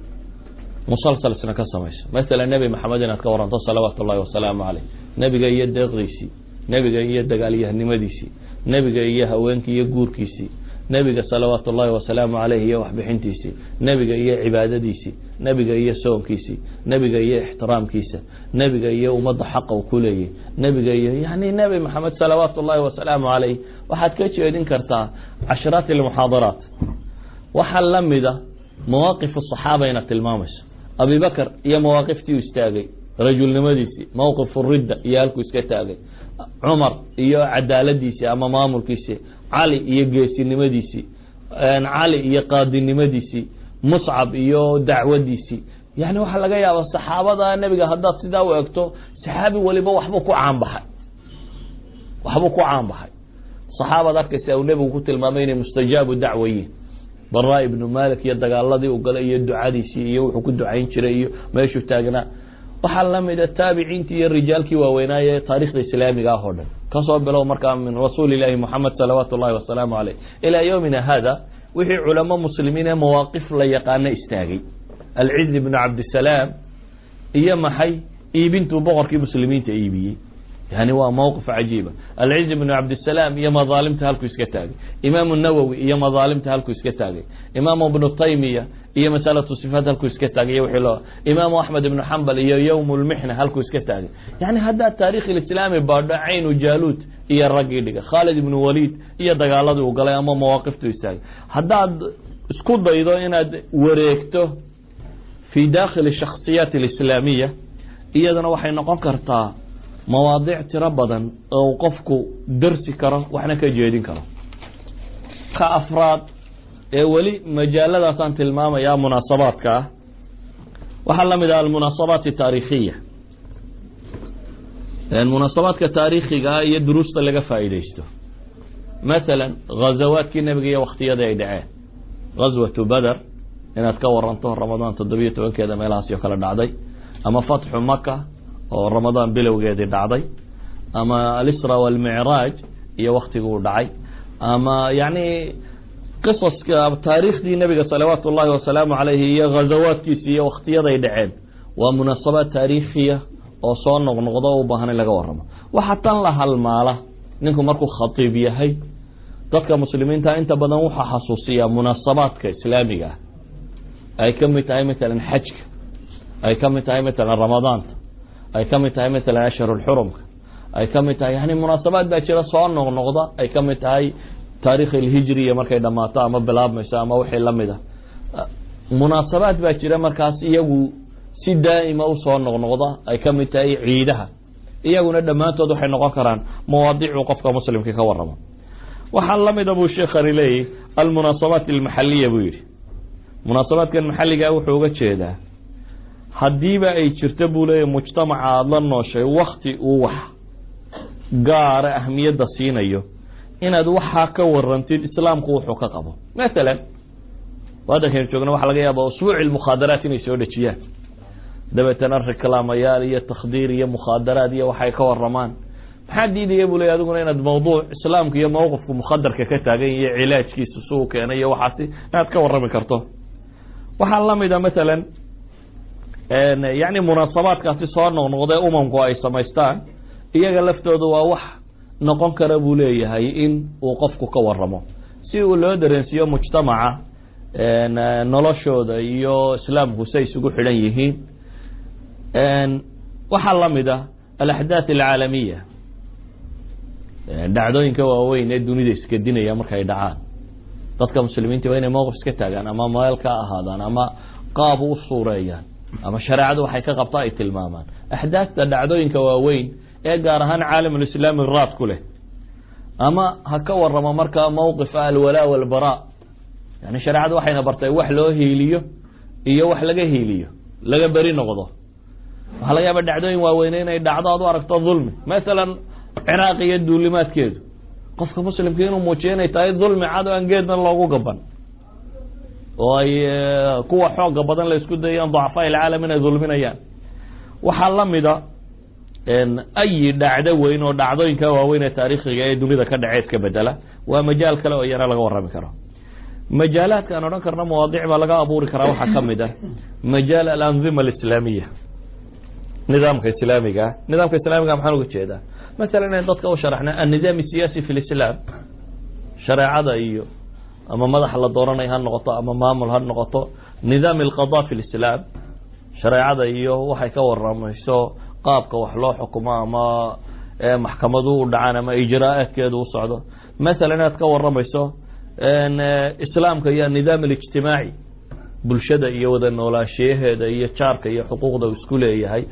musalsal isna ka samayso, masalan Nebi Maxamed inaad ka waranto salawaatu ullahi wasalaamu caleyh, nebiga iyo deeqdiisii, nebiga iyo dagaalyahanimadiisii, nebiga iyo haweenkii iyo guurkiisii, nebiga salawaatu ullahi wasalaamu caleyh iyo waxbixintiisii, nebiga iyo cibaadadiisii, nebiga iyo soonkiisii, nebiga iyo ixtiraamkiisa, nebiga iyo ummadda xaqa uu ku leeyay, nebiga iyo yani Nebi Maxamed salawaatu ullahi wasalaamu caleyh waxaad ka jeedin kartaa casharaat almuxaadaraat. Waxaa lamida mawaaqif asaxaaba inaad tilmaamayso, Abibakr iyo mawaaqiftii u istaagay, rajulnimadiisii, mawqifu ridda iyo halkuu iska taagay, Cumar iyo cadaaladiisii ama maamulkiisii, Cali iyo geesinimadiisii, Cali iyo qaadinimadiisii, Muscab iyo dacwadiisii. Yani waxaa laga yaaba saxaabada nebiga haddaad sidaa u egto, saxaabi waliba waxbuu ku caanbaxay, waxbuu ku caanbaxay. Saxaabaad arkaysa uu nebigu ku tilmaamay inay mustajaabu dacwa yihin, Bara ibnu Malik iyo dagaaladii uu galay iyo ducadiisii iyo wuxuu ku ducayn jiray iyo meeshuu taagnaa. Waxaa lamida taabiciintii iyo rijaalkii waaweynaaye taarikhda islaamiga ah oo dhan, kasoo bilow markaa min rasuuli ilahi Moxamed salawaatu ullahi wasalaamu caleyh ilaa yowmina hada, wixii culamo muslimiin ee mawaaqif la yaqaano istaagay, Alciz ibnu Cabdisalaam iyo maxay iibintuu boqorkii muslimiinta iibiyey, yani waa mawqif cajiiba, Alciz ibnu Cabdisalaam iyo madaalimta halkuu iska taagay, Imaamu Nawowi iyo madaalimta halkuu iska taagay, Imaamu Ibnu Taymiya iyo masalatu sifaat halkuu iska taagay, iyo wixii loo Imaamu Axmed ibnu Xambal iyo yowm lmixna halkuu iska taagay. Yani haddaad taarikh ilislaami baadho, caynu Jaaluud iyo raggii dhiga, Khaalid ibnu Waliid iyo dagaaladii uu galay ama mawaaqiftuu istaagay, haddaad isku daydo inaad wareegto fi dakhili shakhsiyaat alislaamiya, iyadana waxay noqon kartaa mawaadiic tiro badan oo uu qofku darsi karo, waxna ka jeedin karo. Ka afraad ee weli majaaladaasaan tilmaamaya munaasabaadka ah, waxaa lamid ah almunaasabaat taarikhiya, munaasabaadka taariikhiga ah iyo duruusta laga faa'iidaysto, masalan ghazawaadkii nebiga iyo waktiyadii ay dhaceen, ghazwatu Bader inaad ka waranto, Ramadaan 17keeda meelahaasi oo kale dhacday, ama fatxu Maka oo Ramadaan bilowgeedii dhacday, ama alisra walmicraaj iyo waktigii uu dhacay, ama yani qisaska taariikhdii nebiga salawaatu ullahi wasalaamu caleyhi iyo ghazawaadkiisi iyo waktiyaday dhaceen, waa munaasabaad taariikhiya oo soo noqnoqdo o u baahan in laga waramo. Waxaa tan la halmaala Ninku markuu khatiib yahay, dadka muslimiinta inta badan wuxuu xasuusiyaa munaasabaadka islaamiga ah, ay ka mid tahay matalan xajka, ay ka mid tahay matalan ramadaanta, ay ka mid tahay matalan ashhurulxurumka, ay ka mid tahay, yani munaasabaad baa jira soo noqnoqda, ay ka mid tahay taarikh alhijriya markay dhamaato ama bilaabmayso ama wixii lamid a. Munaasabaad baa jira markaas iyagu si daa'ima usoo noqnoqda, ay ka mid tahay ciidaha. Iyaguna dhammaantood waxay noqon karaan mawaadiicuu qofka muslimka ka warramo. Waxaa lamida buu sheekhani leeyahy almunaasabaat almaxaliya buu yidhi. Munaasabaadkan maxalligaa wuxuu uga jeedaa haddiiba ay jirto, buu leeyahy, mujtamaca aada la nooshay wakti uu wax gaara ahmiyadda siinayo, inaad waxaa ka warantid islaamku wuxuu ka qabo. Masalan, waddankaynu joogna waxaa laga yaaba usbuuci mukhaadaraat inay soo dhejiyaan, dabeetana reklaamayaal iyo takhdiir iyo mukhaadaraad iyo waxay ka waramaan. Maxaa diidaya, buu ley, adiguna inaad mawduuc islaamka iyo mawqifku mukhadarka ka taagan iyo cilaajkiisa suu keenay iyo waxaasi inaad ka warrami karto? Waxaa lamida masalan, yani munaasabaadkaasi soo noqnoqdee umamku ay samaystaan, iyaga laftooda waa wax noqon kara, buu leeyahay, in uu qofku ka waramo si uu loo dareensiiyo mujtamaca noloshooda iyo islaamku say isugu xidhan yihiin. Waxaa lamid ah alaxdaath alcaalamiya, dhacdooyinka waaweyn ee dunida iskadinaya markay dhacaan, dadka muslimiinta waa inay mowqif iska taagaan, ama meel ka ahaadaan ama qaab u suureeyaan ama shareecadu waxay ka qabta ay tilmaamaan. Axdaafta, dhacdooyinka waaweyn ee gaar ahaan caalamulislaami raad ku leh, ama ha ka waramo markaa mowqifa alwalaa walbaraa, yani shareecadu waxayna bartay wax loo hiiliyo iyo wax laga hiiliyo, laga beri noqdo. Waxaa laga yaaba dhacdooyin waaweyne inay dhacdo aad u aragto dulmi, masalan Ciraaq iyo duulimaadkeedu, qofka muslimka inuu muujiyo inay tahay dulmi cad oo aan geedna loogu gaban, oo ay kuwa xooga badan la isku dayayaan dacfaa ilcaalam inay dulminayaan. Waxaa lamida ayi dhacdo weyn oo dhacdooyinka waaweyn ee taariikhiga ee dunida ka dhace iska bedela, waa majaal kale oo iyana laga warrami karo. Majaalaadka aan odhan karno mawaadiic baa laga abuuri karaa waxaa kamid ah majaal alanzima alislaamiya, nidaamka islaamiga. Nidaamka islaamiga maxaan uga jeedaa? Masalan, inayn dadka u sharaxna annidaam siyaasi fi lislaam, shareecada iyo ama madaxa la dooranay ha noqoto ama maamul ha noqoto, nidaam alqada fi lislaam, shareecada iyo waxay ka waramayso qaabka wax loo xukumo ama maxkamadu u dhacaan ama ijraa'aadkeedu u socdo. Masalan, inaad ka waramayso islaamka iyo anidaam alijtimaaci, bulshada iyo wada noolaashiyaheeda iyo jaarka iyo xuquuqda uu isku leeyahay,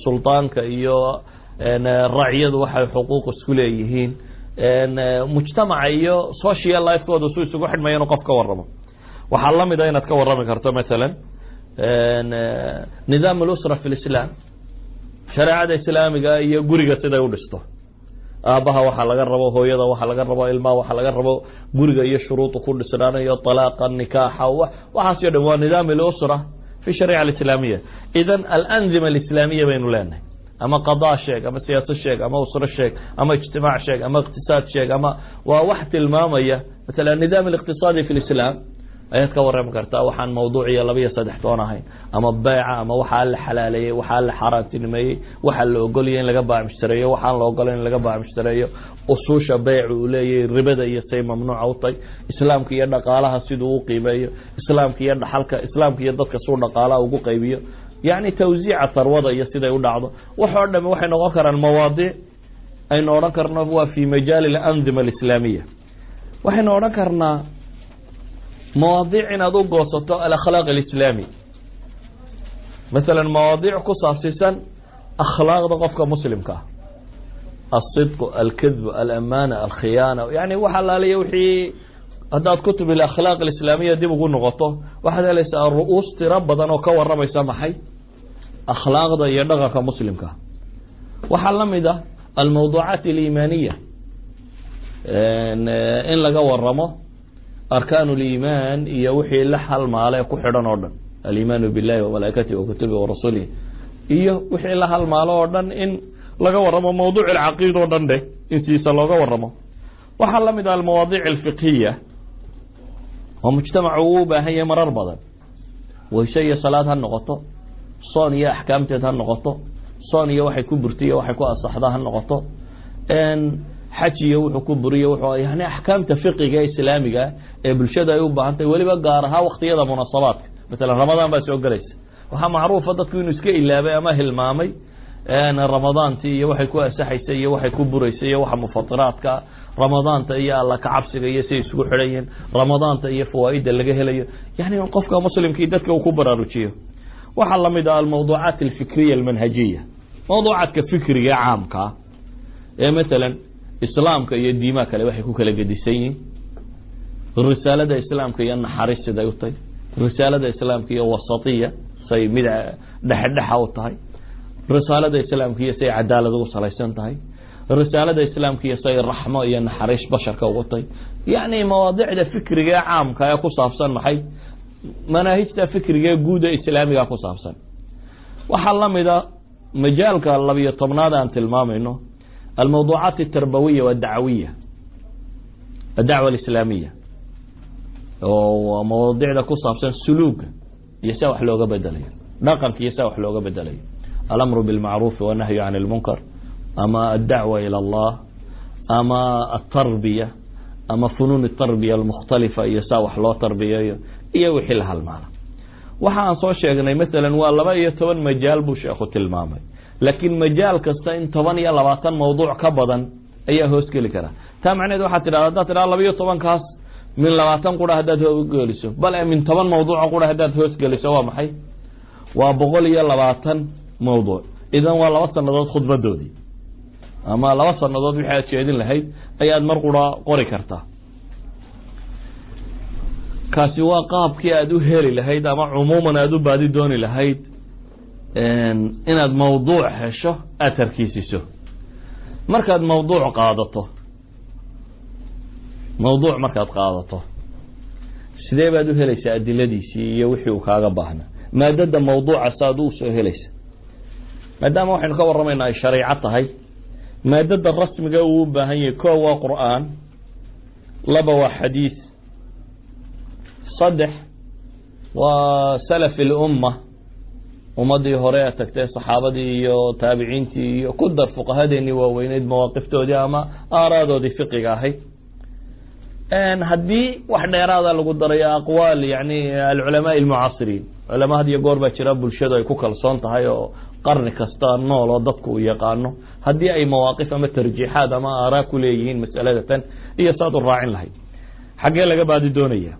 sultaanka iyo racyadu waxay xuquuq isku leeyihiin, mujtamaca iyo social lifekooda su isugu xidhmaya, inuu qof ka waramo. Waxaa lamid a inaad ka warami karto masalan nidaam alusra fi lislaam, shareecada islaamiga iyo guriga siday u dhisto, aabbaha waxaa laga rabo, hooyada waxaa laga rabo, ilmaha waxaa laga rabo, guriga iyo shuruudu ku dhisnaanayo, talaaqa, nikaaxa, waxaas o dhan waa nidaam alusra fi shariica alislaamiya. Idan alanzima alislaamiya baynu leenahay, ama qadaa sheeg, ama siyaasad sheeg, ama usro sheeg, ama ijtimaac sheeg, ama iqtisaad sheeg, ama waa wax tilmaamaya masala nidaam aliqtisaadi fi lislaam ayaad ka warrami kartaa. Waxaan mawduuciya laba iyo saddex toon ahayn, ama beeca, ama waxaa la xalaaleeyey, waxaa la xaaraantinimeeyey, waxaa la ogolaya in laga baacmushtareeyo, waxaan la ogolay in laga baacmushtareeyo, usuusha beyc uu leeyahay, ribada iyo say mamnuuca u tahay, islaamka iyo dhaqaalaha siduu u qiimeeyo, islaamka iyo dhaxalka, islaamka iyo dadka suu dhaqaalaha ugu qaybiyo, yacni tawsiica sarwada iyo siday u dhacdo. Waxoo dhami waxay noqon karaan mawaadiic aynu odhan karno waa fi majaali alandima alislaamiya. Waxaynu odhan karnaa mawaadiic inaad u goosato alakhlaaq alislaami, masalan mawaadiic ku saabsiisan akhlaaqda qofka muslimka ah, alsidq, alkadb, alamana, alkhiyaana, yani waxa laaliya wixii. Haddaad kutub alakhlaaq alislaamiya dib ugu noqoto, waxaad helaysaa ru'uus tiro badan oo ka waramaysa maxay akhlaaqda iyo dhaqanka muslimka. Waxaa lamid ah almawduucaat aliimaaniya, in laga waramo arkaan liimaan iyo wixii la halmaale ku xidhan oo dhan, aliimaanu billahi wamalaa'ikatihi wakutubihi warasulihi iyo wixii la halmaalo oo dhan in laga waramo, mawduuc alcaqiida oo dhan dheh intiisa looga waramo. Waxaa lamid ah almawaadiic alfiqhiya oo mujtamacu uu u baahan yahay marar badan, wayse iyo salaad ha noqoto, soon iyo axkaamteed ha noqoto, soon iyo waxay ku burtay iyo waxay ku asaxda ha noqoto. Xaj iyo wuxuu ku buriyo, wuxuu yani axkaamta fiqiga islaamiga ee bulshada ay u baahan tahay, weliba gaar ahaan waktiyada munaasabaadka. Masalan Ramadaan baa soo gelaysa. Waxaa macruufa dadku inuu iska ilaabay ama hilmaamay Ramadaantii iyo waxay ku asaxaysay iyo waxay ku buraysay iyo waxa mufatiraadka Ramadaanta iyo Alla kacabsiga iyo siay isugu xidhan yihiin Ramadaanta iyo fawaaida laga helayo, yani qofka muslimkii dadka uu ku baraarujiyo. Waxaa lamid ah almawduucaat alfikriya almanhajiya, mawduucaadka fikriga caamkaa ee masalan islaamka iyo diimaha kale waxay ku kala gedisan yihiin, risaalada islaamka iyo naxariis siday u tahay, risaalada islaamka iyo wasatiya say mid dhexdhexa u tahay, risaalada islaamka iyo say cadaalad ugu salaysan tahay, risaalada islaamka iyo say raxmo iyo naxariis basharka ugu tahay. Yani mawaadicda fikriga ee caamka ee ku saabsan maxay manaahijta fikriga ee guuda islaamiga ku saabsan. Waxaa lamida majaalka 12aad aan tilmaamayno almawduucaat atarbawiya wadacwiya, adacwa alislaamiya, oo mawaadicda ku saabsan suluuga iyo saa wax looga bedelayo dhaqanka iyo saa wax looga bedelayo, alamru bilmacruufi wanahyu can lmunkar, ama addacwa ila allah, ama atarbiya, ama funuun atarbiya almukhtalifa iyo saa wax loo tarbiyeeyo iyo wixii la halmaala. Waxa aan soo sheegnay masalan waa 12 majaal buu sheekhu tilmaamay, laakiin majaal kasta in 10 iyo 20 mawduuc ka badan ayaa hoos geli karaa. Taa macneheed waxaad tidhahda, haddaad tidhahda 12kaas min 20 qura haddaad hoosgeliso, bale min 10 mawduuca qura haddaad hoosgeliso, waa maxay? Waa 120 mawduuc. Idan waa 2 sanadood khudbadoodii ama 2 sanadood wixii aad jeedin lahayd ayaad mar qura qori kartaa. Kaasi waa qaabkii aad u heli lahayd ama cumuuman aad u baadi dooni lahayd inaad mawduuc hesho aad tarkiisiso. Markaad mawduuc qaadato, mawduuc markaad qaadato, sidee baad u helaysaa adiladiisii iyo wixii uu kaaga baahnaa? Maadada mawduuca saad u soo helaysa, maadaama waxaynu ka warramaynaa ay shariico tahay, maadada rasmiga uu u baahan yahay ko waa Qur'aan, laba waa xadiis, saddex waa salaf ilumma, ummadii hore ee tagtay, saxaabadii iyo taabiciintii iyo ku dar fuqahadeenii waaweyneyd mawaaqiftoodii ama aaraadoodii fiqiga ahayd. Haddii wax dheeraada lagu darayo, aqwaal yani alculamaa almucaasiriin, culama had iyo goor baa jira bulshadu ay ku kalsoon tahay oo qarni kasta nool oo dadku uu yaqaano, haddii ay mawaaqif ama tarjiixaad ama aaraa ku leeyihiin masalada tan iyo saad u raacin lahayd. Xaggee laga baadi doonaya?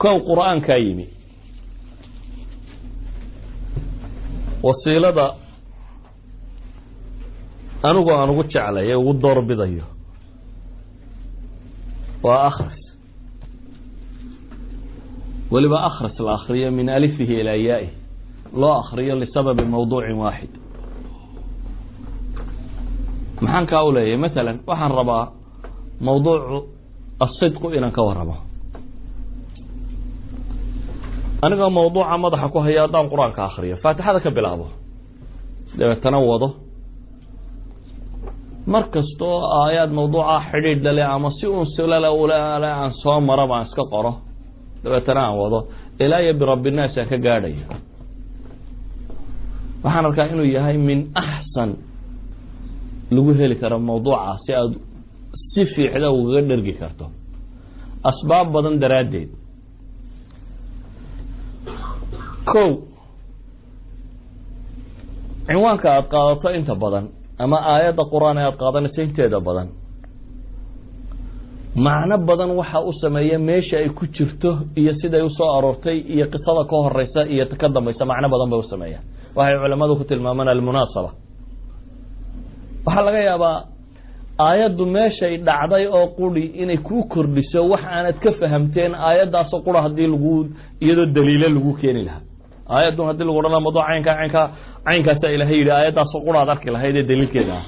Kow, Qur'aankaa yimi. Wasiilada anigu aan ugu jeclay ee ugu doorbidayo waa akhris, weliba akhris la akriyo min alifihi ilaa yaai loo akriyo lisababi mawduucin waaxid. Maxaan kaa u leeyahay? Masalan waxaan rabaa mawduucu asidqu inaan ka waramo. Anigoo mawduuca madaxa ku haya haddaan Qur-aanka akriyo, Faatixada ka bilaabo, dabeetana wado, mar kasta oo aayaad mawduuca xidhiidh lale ama si un silale ule aan soo maraba aan iska qoro, dabeetana aan wado ilaa iyo birabinaas aan ka gaadhayo, waxaan arkaa inuu yahay min axsan lagu heli karo mawduuca si aad si fiicda ugaga dhergi karto, asbaab badan daraaddeed. Kow, cinwaanka aada qaadato inta badan ama aayadda Qur-aan ee aada qaadanayso inteeda badan macno badan waxa u sameeya meesha ay ku jirto iyo siday usoo aroortay iyo qisada ka horeysa iyo ka dambaysa, macno badan bay usameeyaan. Waxay culamadu ku tilmaamaan almunaasaba. Waxaa laga yaabaa aayaddu meeshay dhacday oo quri inay kuu kordhiso wax aanad ka fahamteen aayaddaasoo qura haddii lagu iyadoo daliilo lagu keeni lahaa. Aayaddun haddii lagu odhan laha mawduuc caynkaa caynkaa caynkaasaa Ilahay yidhi, aayaddaasoo quraad arki lahayd ee daliilkeeda ah,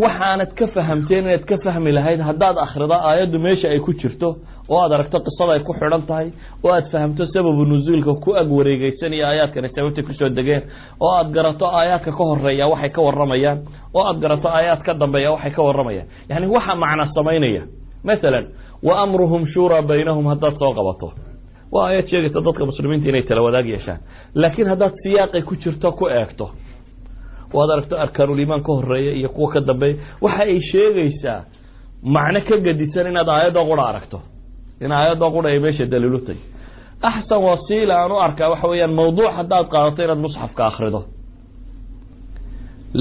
waxaanad ka fahamteen inaad ka fahmi lahayd haddaad akrida aayaddu meesha ay ku jirto oo aad aragto qisada ay ku xidhan tahay oo aad fahamto sababu nuzuulka ku ag wareegeysanaya aayaadkani sababtay kusoo degeen, oo aad garato aayaadka ka horeeya waxay ka waramayaan, oo aad garato aayaad ka dambeeya waxay ka waramayaan. Yani waxa macna samaynaya, masalan wa amruhum shuuraa baynahum haddaad soo qabato, waa aayad sheegaysa dadka muslimiinta inay tala wadaag yeeshaan, laakiin haddaad siyaaqay ku jirto ku eegto Waad aragto arkaanulimaan ka horeeya iyo kuwa ka dambeeya. Waxa ay sheegaysaa macno ka gedisan inaad aayadoo qura aragto, in aayadoo qura ay meesha daliilutay. Axsan wasiila aan u arkaa waxa weeyaan, mawduuc haddaad qaadato, inaad musxafka akrido.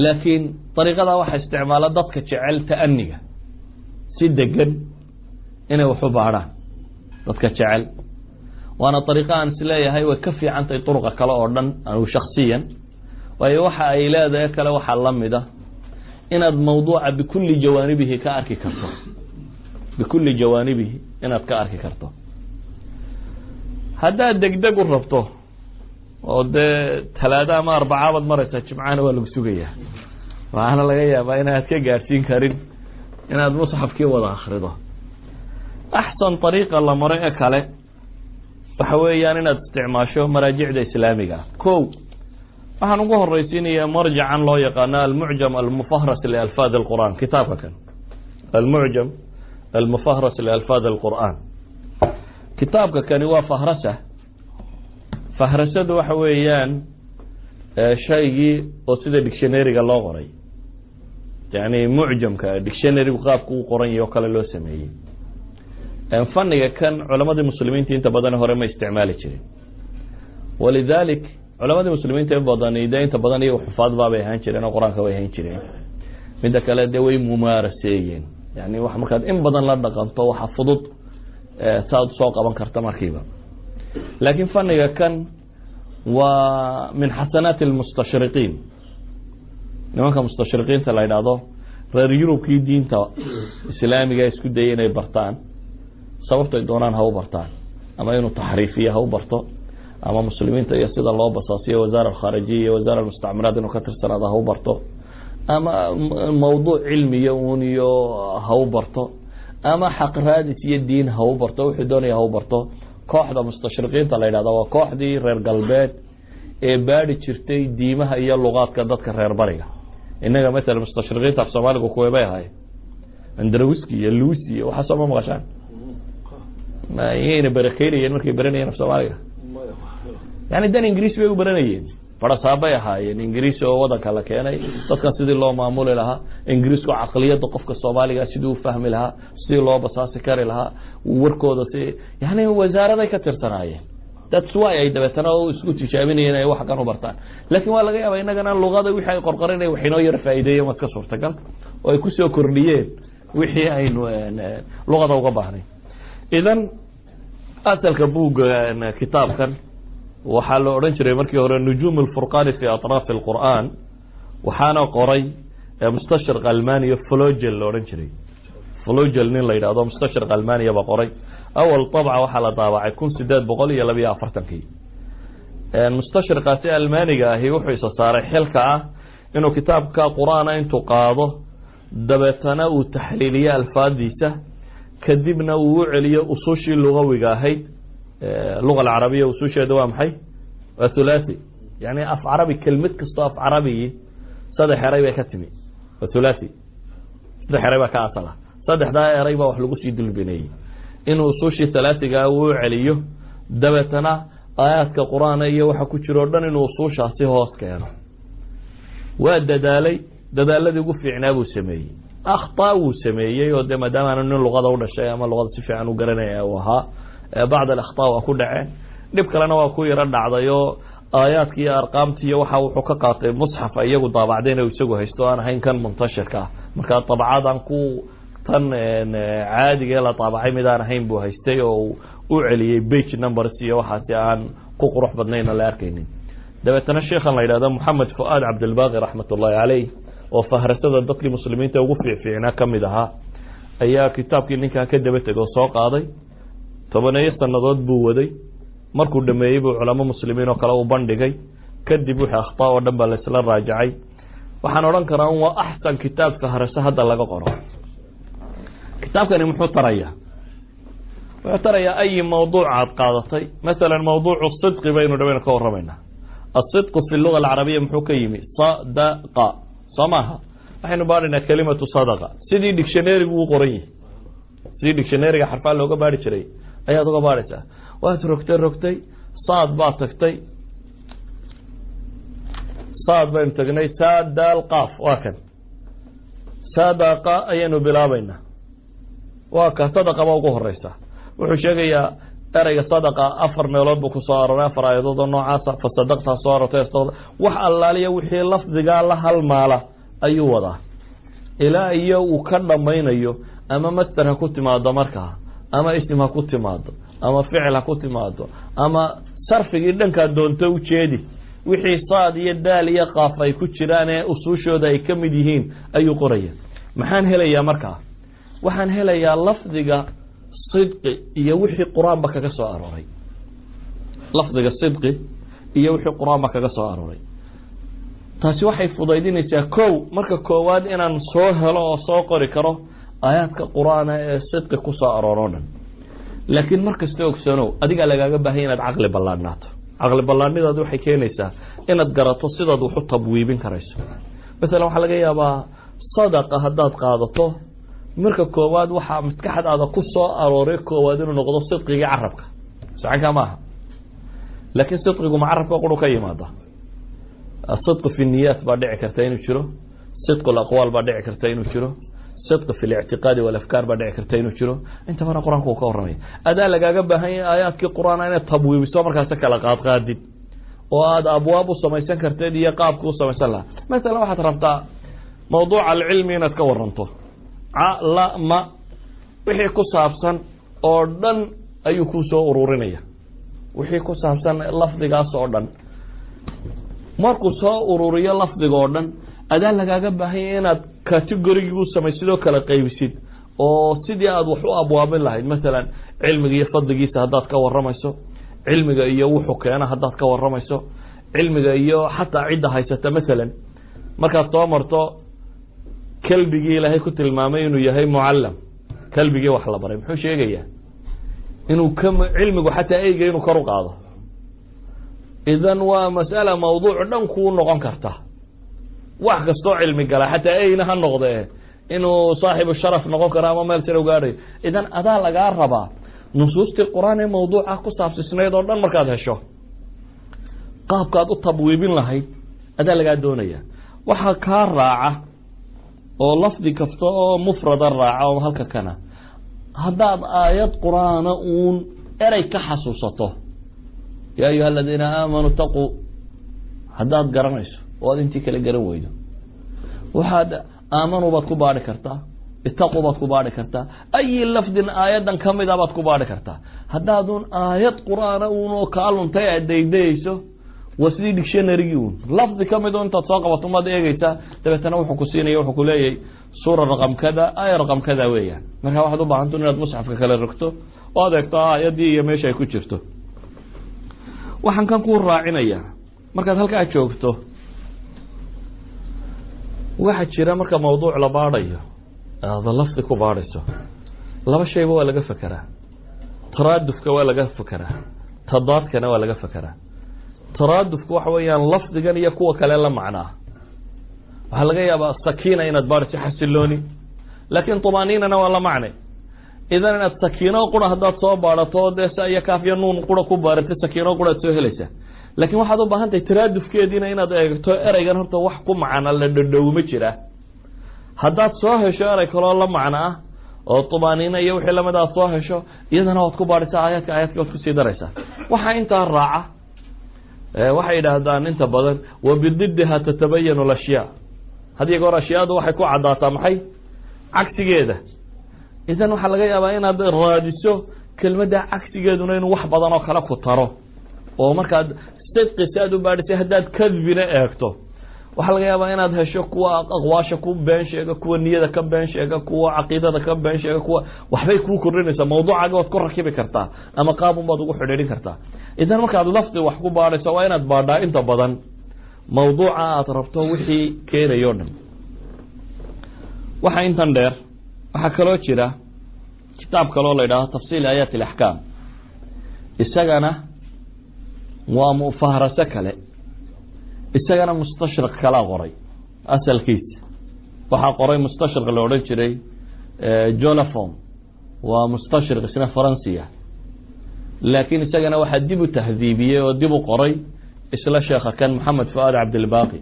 Laakiin dariiqadaa waxa isticmaala dadka jecel ta'aniga, si degan inay wax u baadhaan dadka jecel. Waana dariiqo aan isleeyahay way ka fiican tahay duruqa kale oo dhan, anigu shaksiyan. Waayo, waxa ay leedahay kale waxaa lamida inaad mawduuca بكل جوانبه ka arki karto, بكل جوانبه inaad ka arki karto. Haddaad degdeg u rabto oo dee Talaado ama Arbacaabad maraysaa, Jimcana waa lagu sugayaa, waxaana laga yaabaa inaad ka gaadhsiin karin inaad musxafkii wada akrido. Axsan ariiqa la maro ee kale waxa weeyaan inaad isticmaasho maraajicda islaamiga. Ko waxaan ugu horeysiinaya marjacan loo yaqaano المعجم المفهرس لألفاظ القرآن. Kitaabka kan, المعجم المفهرس لألفاظ القرآن, kitaabka kani waa fahrasa. Fahrasadu waxa weeyaan shaygii oo sida dictionaryga loo qoray, yani mucjamka dictionarygu qaabka u qoran yahy oo kale loo sameeyey. Faniga kan culamadii muslimiinta inta badan hore ma isticmaali jirin. ولذلك culamadii muslimiinta in badani de inta badan iyaga xufaad baabay ahaan jireen oo Qur-aanka way ahaan jireen. Midda kale, de way mumaaraseeyeen. Yani wax markaad in badan la dhaqanto, waxa fudud saaad soo qaban karta markiiba. Laakiin faniga kan waa من حسنات المستشرقين, nimanka mustashriqiinta la yidhaahdo, reer Yurubkii diinta islaamiga isku dayay inay bartaan, sababtay doonaan ha u bartaan, ama inuu taxriifiye ha u barto, ama muslimiinta iyo sida loo basaasiyo وزارة الخارجية iyo وزارة المستعمرات inuu ka tirsanaado ha u barto, ama mawduuc cilmiya un iyo ha u barto, ama xaq raadis iyo diin ha u barto, wuxuu doonaya ha u barto. Kooxda mustashriqiinta la yidhahda waa kooxdii reer galbeed ee baadi jirtay diimaha iyo luqaadka dadka reer bariga. Innaga matala mustashriqiinta af Soomaaligu kuwee bay ahayd? Andrewiski iyo Luisi iyo waxaa soo ma maqashaan? Iyayna barakeynayeen markay baranayeen af Soomaaliga? Yani dan Ingiriis bay u baranayeen, barasaabay ahaayeen Ingiriis oo wadanka la keenay, dadkan sidii loo maamuli lahaa, Ingiriisku caqliyadda qofka Soomaaliga sidii u fahmi lahaa, sidii loo basaasi kari lahaa warkooda, si yani wasaaraday ka tirsanaayeen. That's why ay dabeetana isku tijaabinayeen ay wax kan u bartaan. Laakiin waa laga yaaba innagana luqada wixii ay qorqoranay wax inoo yar faa'iideeyeen, waa iska suurtagal, oo ay kusoo kordhiyeen wixii aynu luqada uga baahnay. Idan asalka buugga, kitaabkan, waxaa la odhan jiray markii hore نجوم الفرقان في أطراف القرآن. Waxaana qoray mustashriq Almaniya, Flogel la odhan jiray. Flogel nin la yidhahdo, mustashriq Almaniya ba qoray. أول طبعة waxaa la daabacay 1842-kii. Mustashriqaasi Almaniga ahi wuxuu isa saaray xilka ah inuu kitaabka Qur-aana intuu qaado, dabeetana uu taxliiliyo alfaadiisa, kadibna uu u celiyo usushii lugawiga ahayd. اللغة العربية ususheeda waa maxay? Waa thulathi. Yani af Carabi, kelmid kastoo af Carabigi saddex eray bay ka timi. Waa thulathi, saddex eray baa ka asala, saddexdaa eray baa wax lagu sii dulbineeyey. Inuu usushii thalaathiga uu celiyo, dabeetana aayaadka Qur-aana iyo waxa ku jiro o dhan inuu usuushaasi hoos keeno. Waa dadaalay, dadaaladii ugu fiicnaa buu sameeyey. Akhtaa wuu sameeyey, oo dee maadaama aanu nin luqada u dhashay ama luqada si fiican u garanaya uu ahaa, بعض الأخطاء waa ku dhaceen. Dhib kalena waa ku yaro dhacday, oo aayaadka iyo arqaamta iyo waxa wuxuu ka qaatay musxaf iyagu daabacdeen oo isagu haysto, aan ahayn kan muntashirka ah. Marka dabcadan ku tan caadiga la daabacay mid aan ahayn buu haystay, oo u celiyey page numbers iyo waxaasi aan ku qurux badnayn oo la arkaynin. Dabeetana sheikhan la yidhahdo Moxamed Fu'aad Cabdilbaaqi رحمة الله عليه, oo fahrasada dadkii muslimiinta ugu fiicfiicnaa kamid ahaa, ayaa kitaabkii ninkaa ka daba tegay oo soo qaaday. 10-eeyo sanadood buu waday. Markuu dhameeyey buu culamo muslimiin oo kale u bandhigay. Kadib wixii akhtaa oo dhan baa laisla raajacay. Waxaan odhan karaa un waa axsan kitaab fahrase hadda laga qoro. Kitaabkani muxuu tarayaa? Wuxuu tarayaa ayi mawduuc aad qaadatay. Masalan mawduucu sidqi baynu dhabaynu ka warramaynaa. الصدق في اللغة العربية muxuu ka yimi? Sadaqa, soo maaha? Waxaynu baadhaynaa كلمة صدق. Sidii dictionarygu u qoran yihi, sidii dictionaryga xarfaa looga baari jiray ayaad uga baadhaysaa. Waad rogtay rogtay, saad baad tagtay. Saad baynu tagnay, saad daal qaaf, waa kan sadaqa ayaynu bilaabaynaa. Waa ka sadaqa ba ugu horeysa. Wuxuu sheegayaa ereyga sadaqa 4 meelood buu kusoo arooray, 4 aayadood oo noocaasa. Fasadaqtaa soo aroortay, wax allaaliya wixii lafdigaa la halmaala ayuu wadaa ilaa iyo uu ka dhamaynayo. Ama master ha ku timaado markaa, ama isim ha ku timaado, ama ficil ha ku timaado, ama sarfigii dhankaa doonto ujeedi, wixii saad iyo daal iyo qaaf ay ku jiraan ee usuushooda ay ka mid yihiin ayuu qoraya. Maxaan helayaa markaa? Waxaan helayaa lafdiga sidqi iyo wixii qur-aanba kaga soo arooray. Lafdiga sidqi iyo wixii qur-aanba kaga soo arooray, taasi waxay fudaydinaysaa kow, marka koowaad inaan soo helo oo soo qori karo aayaadka qur-aana ee sidqi ku soo arooroo dhan. Laakiin mar kasta ogsanow, adigaa lagaaga baahanya inaad caqli ballaadhnaato. Caqli ballaadhnidaadi waxay keenaysaa inaad garato sidaad wax u tabwiibin karayso. Masalan waxaa laga yaabaa sadaqa haddaad qaadato, marka koowaad waxaa maskaxdaada ku soo arooray koowaad inuu noqdo sidqigii carabka. Sacankaa maaha, laakiin sidqigu ma carabka quru ka yimaada. Sidqi fi niyaat baa dhici karta inuu jiro, sidqu alaqwaal baa dhici karta inuu jiro, sidqi fi lictiqaadi walafkaar baa dhici karta inuu jiro. Inta mana qur-aanku uu ka warramaya. Adaa lagaaga baahan yahay aayaadkii qur-aana inaad tabwiibiso, markaasi kala qaadqaadid oo aada abwaab u samaysan karteed iyo qaabka u samaysan lahaa. Masalan waxaad rabtaa mawduuca alcilmi inaad ka waranto, ca la ma wixii ku saabsan oo dhan ayuu ku soo ururinaya, wixii ku saabsan lafdigaas oo dhan. Markuu soo ururiyo lafdiga oo dhan, adaa lagaaga baahanya inaad categorigii u samaysid oo kala qaybisid oo sidii aad wax u abwaabin lahayd. Masalan cilmiga iyo fadligiisa haddaad ka waramayso, cilmiga iyo wuxuu keena haddaad ka waramayso, cilmiga iyo xataa cidda haysata. Masalan markaad soo marto kelbigii ilaahay ku tilmaamay inuu yahay mucallam, kelbigii wax la baray, muxuu sheegayaa? Inuu ka cilmigu xataa eyga inuu kor u qaado. Idan waa mas'ala mawduuc dhan kuu noqon karta. Wax kastoo cilmi gala, xataa eyna ha noqdee, inuu saaxibu sharaf noqon karo ama meel sare ugaadhayo. Idan adaa lagaa rabaa nusuustii qur-aan ee mawduuca ku saabsisnayd oo dhan markaad hesho, qaabkaad u tabwiibin lahayd adaa lagaa doonaya. Waxaa kaa raaca oo lafdi kasta oo mufrada raaca oo halka kana haddaad aayad qur-aana uun erey ka xasuusato, yaa ayuha aladiina aamanuu taquu, haddaad garanayso oo aad intii kale garan weydo, waxaad aamanuu baad ku baadhi kartaa, itaquu baad ku baadhi kartaa, ayi lafdin aayaddan kamida baad ku baadhi kartaa. Haddaadun aayad qur-aana uun oo kaa luntay aad daydayeyso, waa sidii dictionarygii uun lafdi kamid o intaad soo qabato maad eegeysaa, dabeetana wuxuu ku siinaya, wuxuu kuleeyahay suura raqam kada, aaya raqam kada weeyaan. Marka waxaad u baahantun inaad musxafka kale rogto oo aad eegto aayaddii iyo meesha ay ku jirto. Waxaan kan kuu raacinaya, markaad halkaa joogto waxaa jira marka mawduuc la baadhayo aada lafdi ku baadhayso, laba shayba waa laga fekeraa. Taraadufka waa laga fekeraa, tadaadkana waa laga fekeraa. Taraadufka waxa weeyaan lafdigan iyo kuwa kale la macnaa. Waxaa laga yaabaa sakiina inaad baadhayso, xasilooni, laakiin tumaaniinana waa la macne. Idan inaad sakiino qura haddaad soo baadhato, dee sa iyo kaaf iyo nuun qura ku baarata, sakiino qura ad soo helaysaa. Laakiin waxaad u baahan tahay taraadufkeediina inaad eegto, ereygan horta wax ku macna la dhadhowma jira. Haddaad soo hesho erey kaloo la macno ah oo tumaaniina iyo wixii lamid aad soo hesho, iyadana waad ku baadhaysaa aayaadka, aayaadka waad kusii daraysaa. Waxaa intaa raaca, waxay yidhaahdaan inta badan wabididdiha tatabayanu alashyaa. Had iyo goor ashyaadu waxay ku caddaataa maxay? Cagsigeeda. Idan waxaa laga yaabaa inaad raadiso kelmadda cagsigeeduna inuu wax badan oo kale ku taro, oo markaad sidqi si aad u baadhisay haddaad kadbina eegto, waxaa laga yaabaa inaad hesho kuwa aqwaasha ku been sheega, kuwa niyada ka been sheega, kuwa caqiidada ka been sheega, kuwa waxbay kuu kordhinaysaa. Mawduucaaga waad ku rakibi kartaa ama qaabun baad ugu xidhiidhin kartaa. Idan markaad lafdi wax ku baadhayso, waa inaad baadhaa inta badan mawduuca aad rabto wixii keenayo dhan. Waxaa intan dheer, waxaa kaloo jira kitaab kaloo la yidhahdo tafsiil aayaat alaxkaam. Isagana waa mufahrase kale, isagana mustashriq kalaa qoray. Asalkiisa waxaa qoray mustashriq la odhan jiray Jolafon, waa mustashriq isna faransiya, laakiin isagana waxaa dib u tahdiibiyey oo dib u qoray isla sheekha kan Maxamed Fuaad Cabdilbaqi.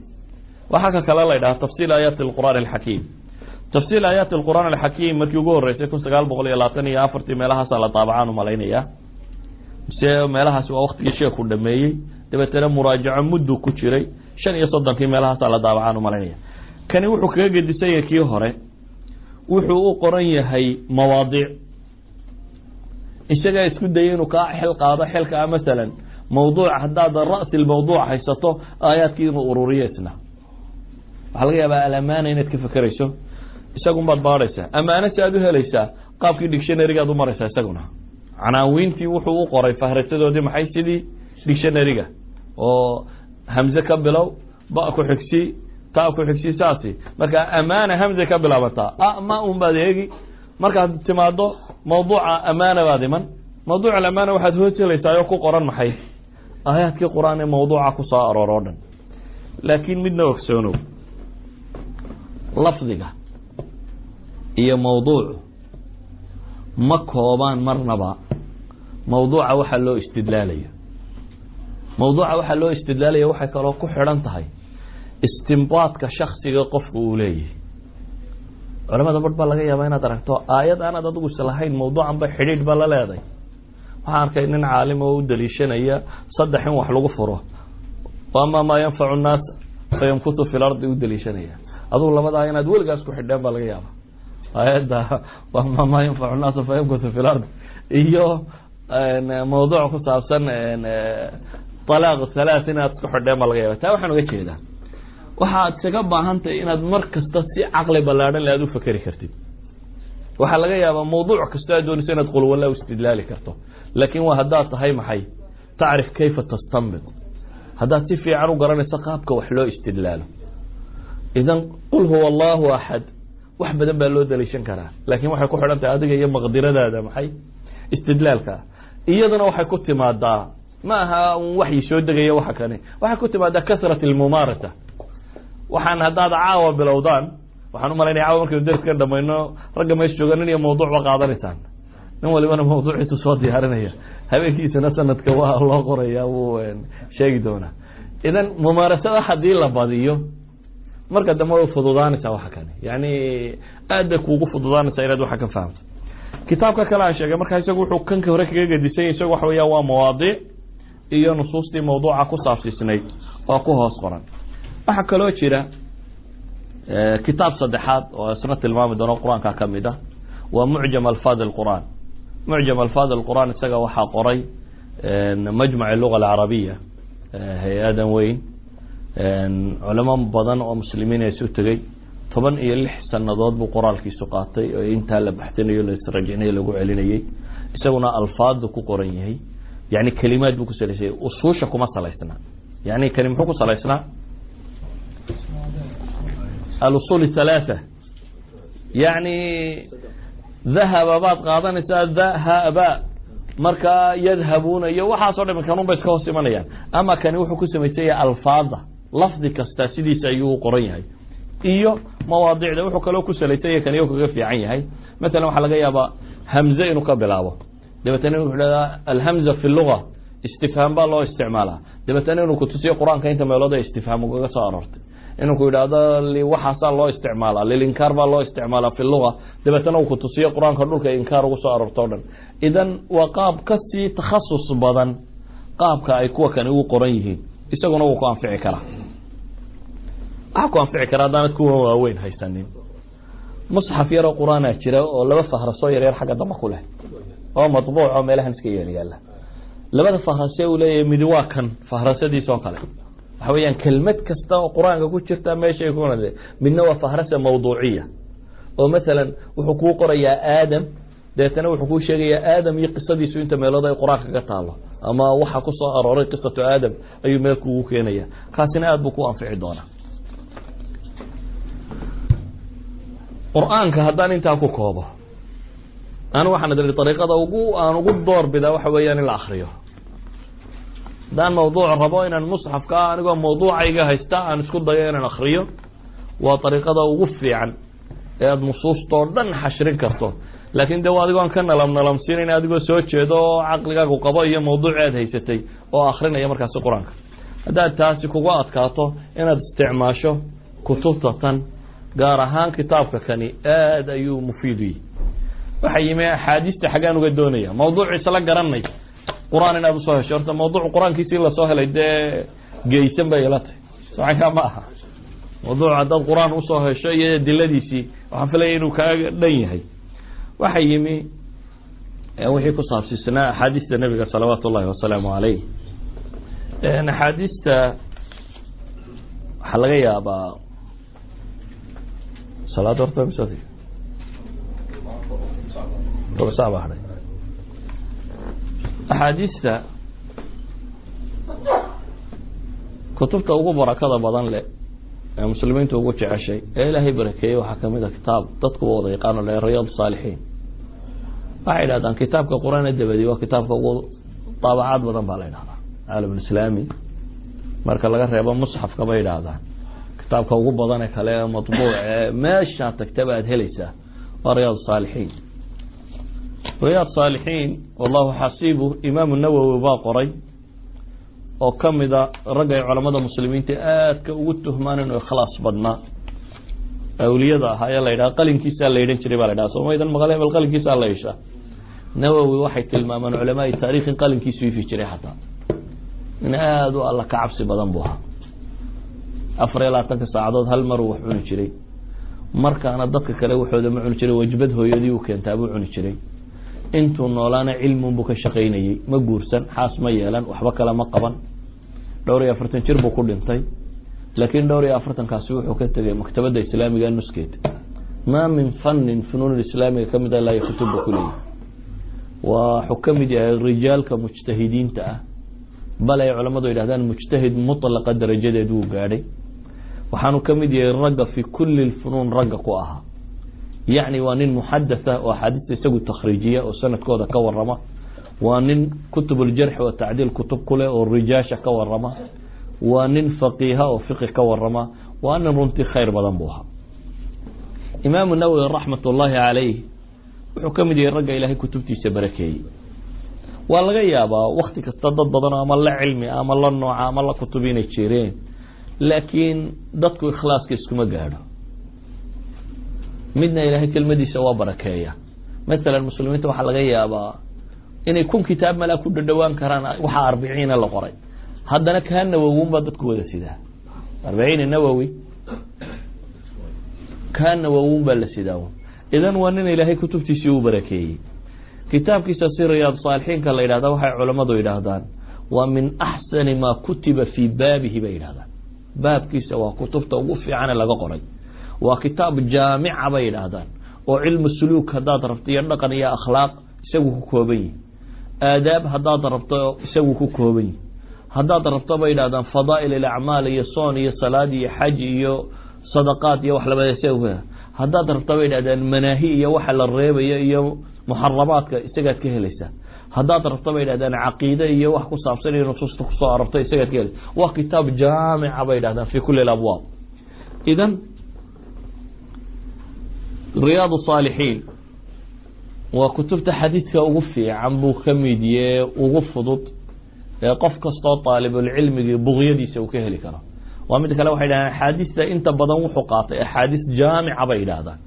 Waxaa ka kale la yidhaha Tafsiil Aayaati Alqur'aan Alxakiim. Tafsiil Aayaati Alqur'aan Alxakiim markii ugu horreysay 1924-tii meelahaasaa la daabacaan umalaynaya, mise meelahaasi waa waktigii sheekhu dhameeyey. Dabeetana muraajaco muddu ku jiray, 35-kii meelahaasaa la daabacaan umalaynaya. Kani wuxuu kaga gedisan yahay kii hore, wuxuu u qoran yahay mawaadiic. Isagaa isku dayay inuu kaa xil qaado xilkaa. Masalan mawduuc haddaad ra'si lmawduuc haysato, aayaadkii inuu ururiyo. Isna waxaa laga yaabaa alamaana inaad ka fekerayso, isagun baad baadhaysaa amaano si aad u helaysaa, qaabkii dictionarygaad u maraysaa. Isaguna canaawiintii wuxuu u qoray fahrasadoodii maxay sidii dictionaryga oo hamze ka bilow, ba ku xigsi, ta ku xigsi, saasi. Marka amaana hamze ka bilaabataa, a ma un baad eegi. Markaad timaado mawduuca amaana baad iman, mawduuc alamaana waxaad hoos helaysaa oo ku qoran maxay aayaadkii qur-aan ee mawduuca ku soo aroor oo dhan. Laakiin midna ogsoonow, lafdiga iyo mawduucu ma koobaan marnaba mawduuca waxaa loo istidlaalayo. Mawduuca waxaa loo istidlaalaya waxay kaloo ku xidhan tahay istimbaadka shaksiga qofku uu leeyahay. Culamada barh baa laga yaabaa inaad aragto aayad aanaad adigu islahayn mawduucan ba xidhiidh ba la leeday. Waxaan arkay nin caalim oo u daliishanaya saddex in wax lagu furo, ama maa yanfacu nnaas fayamkutu fi lardi u daliishanaya. Adugu labadaa inaad weligaas ku xidheen baa laga yaaba, aayadda ama maa yanfacu nnaasa fayamkutu fi lard iyo mawduuc ku saabsan talaaq thalath inaad isku xidheen baa laga yaaba. Taa waxaan uga jeedaa, waxaad isaga baahan tahay inaad mar kasta si caqli ballaadhan le aad u fekeri kartid. Waxaa laga yaabaa mawduuc kasta aad doonayso inaad qulwalla u istidlaali karto, laakin waa haddaad tahay maxay tacrif kayfa tastanbit, haddaad si fiican u garanayso qaabka wax loo istidlaalo. Idan qul huwa allahu axad wax badan baa loo daliishan karaa, laakin waxay ku xidhan tahay adiga iyo maqdiradaada maxay istidlaalka. Iyaduna waxay ku timaadaa, ma aha un waxyi soo degaya waxa kani, waxay ku timaadaa kasrat almumaarasa. Waxaan haddaad caawa bilowdaan, waxaan umalaynaya caawa markaynu derskan dhamayno, ragga meesha jooga nin iyo mawduuc ba qaadanaysaan, nin walibana mawduuciisu soo diyaarinaya, habeenkiisana sanadka waa loo qoraya, wuu sheegi doonaa. Idan mumaarasada haddii la badiyo, marka dambe way fududaanaysaa waxa kani, yani aad bay kuugu fududaanaysaa inaad waxa ka fahamto. Kitaabka kale aan sheegay marka isagu wuxuu kanka hore kaga gedisay, isagu waxa weeyaan waa mawaadiic iyo nusuustii mawduuca ku saabsiisnayd oo ku hoos qoran. Waxaa kaloo jira kitaab saddexaad oo isna tilmaami doono qur-aanka kamid ah, waa Mucjam Alfaad Alqur'aan. Mucjam Alfaad Alqur'aan isaga waxaa qoray Majmac Luga Alcarabiya, hay-adan weyn, culamo badan oo muslimiin isu tegey. 16 sanadood buu qoraalkiisu qaatay oo intaa la baxsanayo, la israjinayo, lagu celinayey. Isaguna alfaadu ku qoran yahay, yani kelimaad buu ku salaysanyay, usuusha kuma salaysna. Yani kani muxuu ku salaysnaa? Alusul halaatha, yani dhahaba baad qaadanaysaa, dhahaba markaa yadhabuuna iyo waxaasoo dham kanun bay iska hoos imanayaan. Ama kani wuxuu ku samaysan yahay alfaada, lafdi kasta sidiisa ayuu u qoran yahay iyo mawaadicda. Wuxuu kaloo ku salaysan yahay kani kaga fiican yahay, masalan waxaa laga yaabaa hamze inuu ka bilaabo, dabeetana wuxuu leedaa alhamza fi luga istifhaam baa loo isticmaalaa, dabeetana inuu kutusiyo qur-aanka inta meelood ee istifhaam ugaga soo aroortay, inuu ku yidhaahdo waxaasaa loo isticmaalaa, lilinkaar baa loo isticmaalaa fi luga, dabeetana uu kutusiyo qur-aanka dhulka inkaar ugu soo aroorto o dhan. Idan waa qaab kasii takhasus badan qaabka ay kuwa kani ugu qoran yihiin. Isaguna wuu ku anfici karaa, waxaa ku anfici karaa haddaanad kuwa waaweyn haysanin. Musxaf yaroo qur-aanaa jira oo laba fahraso yaryar xagga dambe ku leh oo matbuuc oo meelahan iska yeel yaala. Labada fahrase uu leeyahay, midi waa kan fahrasadiis oo kale, waxa weeyaan kelmad kasta oo qur-aanka ku jirta meesha ay ku. Midna waa fahrasa mawduuciya oo masalan wuxuu kuu qorayaa Aadam, dabeetana wuxuu kuu sheegayaa Aadam iyo qisadiisu inta meelood ay qur-aanka ka taalo ama waxa ku soo arooray qisatu Aadam ayuu meel kugu keenaya. Kaasina aad buu ku anfici doonaa. Qur-aanka haddaan intaa ku koobo, anu waxaan idhi ariiqada ugu aan ugu door bidaa waxa weeyaan in la akriyo. Haddaan mawduuc rabo inaan musxafka anigoo mawduucayga haysta aan isku dayo inaan akriyo, waa ariiqada ugu fiican ee aada nusuustoo dhan xashrin karto. Laakin de adigoo aan ka nalam nalamsiinayn, adigoo soo jeedo oo caqligaagu qabo iyo mawduuci aad haysatay oo akrinaya markaasi qur-aanka. Haddaad taasi kugu adkaato inaad isticmaasho Kutubta tan, gaar ahaan kitaabka kani, aad ayuu mufiid u yihi. Waxaa yimi axaadiista xaggaan uga doonaya mawduuc isla garanay Qur-aan inaad usoo hesho. Horta mawduuc Qur-aankiisii lasoo helay dee geysan bay ila tahay, socankaa ma aha. Mawduuc haddaad Qur-aan usoo hesho iyo adiladiisii, waxaan filaya inuu kaaga dhan yahay. Waxaa yimi wixii ku saabsiisnaa axaadiista Nebiga salawaatu ullahi wasalaamu caleyh. Axaadiista waxaa laga yaabaa salaada horta ms rubuc saac baa hadhay. Axaadiista kutubta ugu barakada badan leh ee Muslimiinta ugu jeceshay ee Ilaahay barakeeyey waxaa kamid a kitaab dadkuba wada yaqaano le, Riyaad Saalixiin. Waxay yidhahdaan kitaabka Qur-aan dabadi waa kitaabka ugu daabacaad badan baa la yidhahdaa caalamulislaami, marka laga reebo musxafka bay yidhaahdaan. Kitaabka ugu badan ee kale ee matbuuc ee meeshaa tagtaba aad helaysaa waa Riyaad Saalixiin. Riyaad Saalixiin, wallahu xasiibu, Imaamu Nawowi baa qoray, oo kamida ragga ay culamada Muslimiinta aadka ugu tuhmaan inuu ikhlaas badnaa, awliyada ahaa ee la yidhaha qalinkiisaa la yidhan jiray. Ba la yidhaha, somaydan maqal hebel qalinkiisaa la yeeshaa. Nawowi waxay tilmaamaan culamaai taarikh in qalinkiisu ifi jiray, xataa in aada u Alla ka cabsi badan buu ahaa. 24-ka saacadood hal maruu wax cuni jiray, markaana dadka kale waxooda ma cuni jiray, wajbad hooyadii uu keentaa buu cuni jiray. Intuu noolaana cilmun buu ka shaqaynayey, ma guursan, xaas ma yeelan, waxba kale ma qaban. 44 jir buu ku dhintay, laakiin 44-kaasi wuxuu ka tegay maktabadda Islaamiga nuskeed. Ma min fannin funuun islaamiga kamid a laa kutub buu kuleeyahy. Waxuu kamid yahay rijaalka mujtahidiinta ah, bal ay culamadu yidhahdaan mujtahid mutlaqa darajadeed wuu gaadhay. Waxaanu kamid yahay ragga fi kuli lfunuun ragga ku ahaa. Yacni waa nin muxadatha oo axaadiista isagu takhriijiya oo sanadkooda ka warama. Waa nin kutub uljarx watacdiil kutub kuleh oo rijaasha ka warama. Waa nin faqiiha oo fiqi ka warama. Waa nin runtii khayr badan buu ahaa. Imaamu Nawowi raxmat ullaahi calayh wuxuu ka mid yahay ragga Ilaahay kutubtiisa barakeeyey. Waa laga yaabaa wakti kasta dad badan oo ama la cilmi ama la nooca ama la kutub inay jireen, laakiin dadku ikhlaaska iskuma gaadho. Midna Ilaahay kelmadiisa waa barakeeya. Masalan Muslimiinta waxaa laga yaabaa inay 1000 kitaab malaa ku dhadhawaan karaan waxaa arbiciina la qoray, haddana kaa Nawowin baa dadku wada sidaa. Arbiciina Nawowi, kaa Nawowin baa la sidaa. Idan waa nin Ilaahay kutubtiisii uu barakeeyey. Kitaabkiisa si Riyaad Saalixiinka la yidhahda, waxay culammadu yidhaahdaan waa min axsani ma kutiba fii baabihi bay yidhahdaan. Baabkiisa waa kutubta ugu fiicane laga qoray. Waa kitaab jaamica bay yidhaahdaan, oo cilmu suluuk haddaad rabto iyo dhaqan iyo akhlaaq isagu ku kooban yihi, aadaab haddaad rabto isagu ku kooban yihi, haddaad rabto bay yidhahdaan fadaa'il ilacmaal iyo soon iyo salaad iyo xaj iyo sadaqaad iyo wax lamida isaga, haddaad rabto bay yidhahdaan manaahi iyo waxa la reebayo iyo muxaramaadka isagaad ka helaysaa, haddaad rabto bay yidhahdaan caqiide iyo wax ku saabsan iyo nusuusta kusoo arortay isagaad ka helaysa. Waa kitaab jaamica bay yidhahdaan fi kuli alabwaab. Idan Riyaad Saalixiin waa kutubta xadiidka ugu fiican buu ka mid yahe, ugu fudud ee qof kastoo aalibulcilmigii bugyadiisa uu ka heli karo. Waa mid kale, waxay dhahdaan axaadiista inta badan wuxuu qaatay axaadiis jaamica bay yidhaahdaan.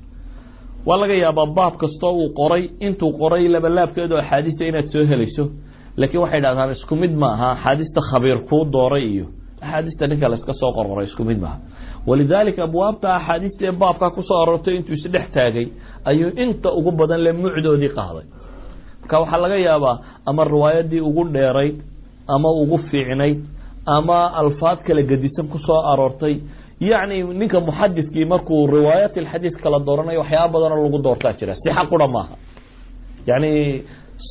Waa laga yaabaa baab kastoo uu qoray intuu qoray labalaabkeedu axaadiista inaad soo helayso, laakiin waxay dhahdaan isku mid ma aha axaadiista khabiir kuu dooray iyo axaadiista ninka la iska soo qorqoray, isku mid maaha. Walidaalika abwaabta axaadiista ee baabkaa kusoo aroortay intuu isdhex taagay ayuu inta ugu badan le mucdoodii qaaday. Marka waxaa laga yaabaa ama riwaayadii ugu dheerayd ama ugu fiicnayd ama alfaad kala gedisan kusoo aroortay. Yacni ninka muxadidkii markuu riwaayat alxadiid kala dooranayo waxyaaba badanoo lagu doortaa jira, sixa qura maaha. Yani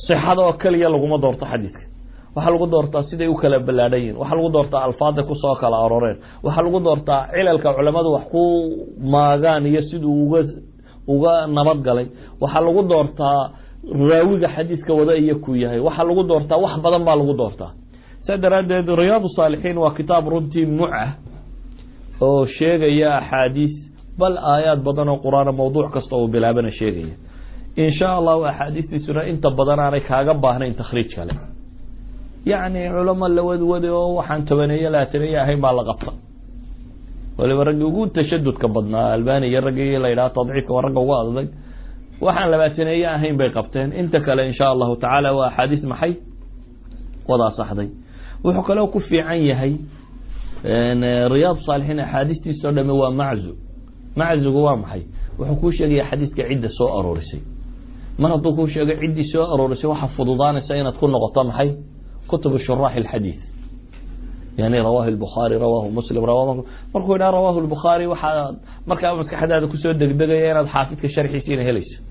sixada oo keliya laguma doorto xadiidka. Waxaa lagu doortaa siday u kala ballaadhan yihin, waxaa lagu doortaa alfaada kusoo kala arooreen, waxaa lagu doortaa cilalka culamadu wax ku maagaan iyo siduu uga nabad galay, waxaa lagu doortaa raawiga xadiidka wada iyo ku yahay, waxaa lagu doortaa wax badan baa lagu doortaa. Saa daraaddeed Riyaad Saalixiin waa kitaab runtii mucah oo sheegaya axaadiis, bal aayaad badan oo Qur-aana, mawduuc kasta uu bilaabana sheegaya. In sha Allahu axaadiistiisuna inta badan aanay kaaga baahnayn takhriij kale. Yacni culamo la wadwaday oo waxaan tobaneeye laataneeye ahayn baa la qabta. Waliba raggii ugu tashadudka badnaa Albani iyo raggii la yidhaha tadciifka waa ragga ugu adag, waxaan labaataneeye ahayn bay qabteen. Inta kale insha Allahu tacaala waa axaadiis maxay wada asaxday. Wuxuu kaloo ku fiican yahay Riyaad Saalixiin, axaadiistiisa o dhami waa maczu. Maczugu waa maxay? Wuxuu kuu sheegaya xadiiska cidda soo aroorisay. Mar hadduu kuu sheego ciddii soo aroorisay, waxaa fududaanaysa inaad ku noqoto maxay kutubu shuraax alxadiid. Yani rawahu Lbukhaari, rawahu Muslim, rawa markuu yidhaha rawahu Lbukhaari, waxaa markaa maskaxdaada kusoo degdegaya inaad xaafidka sharxiisiina helayso,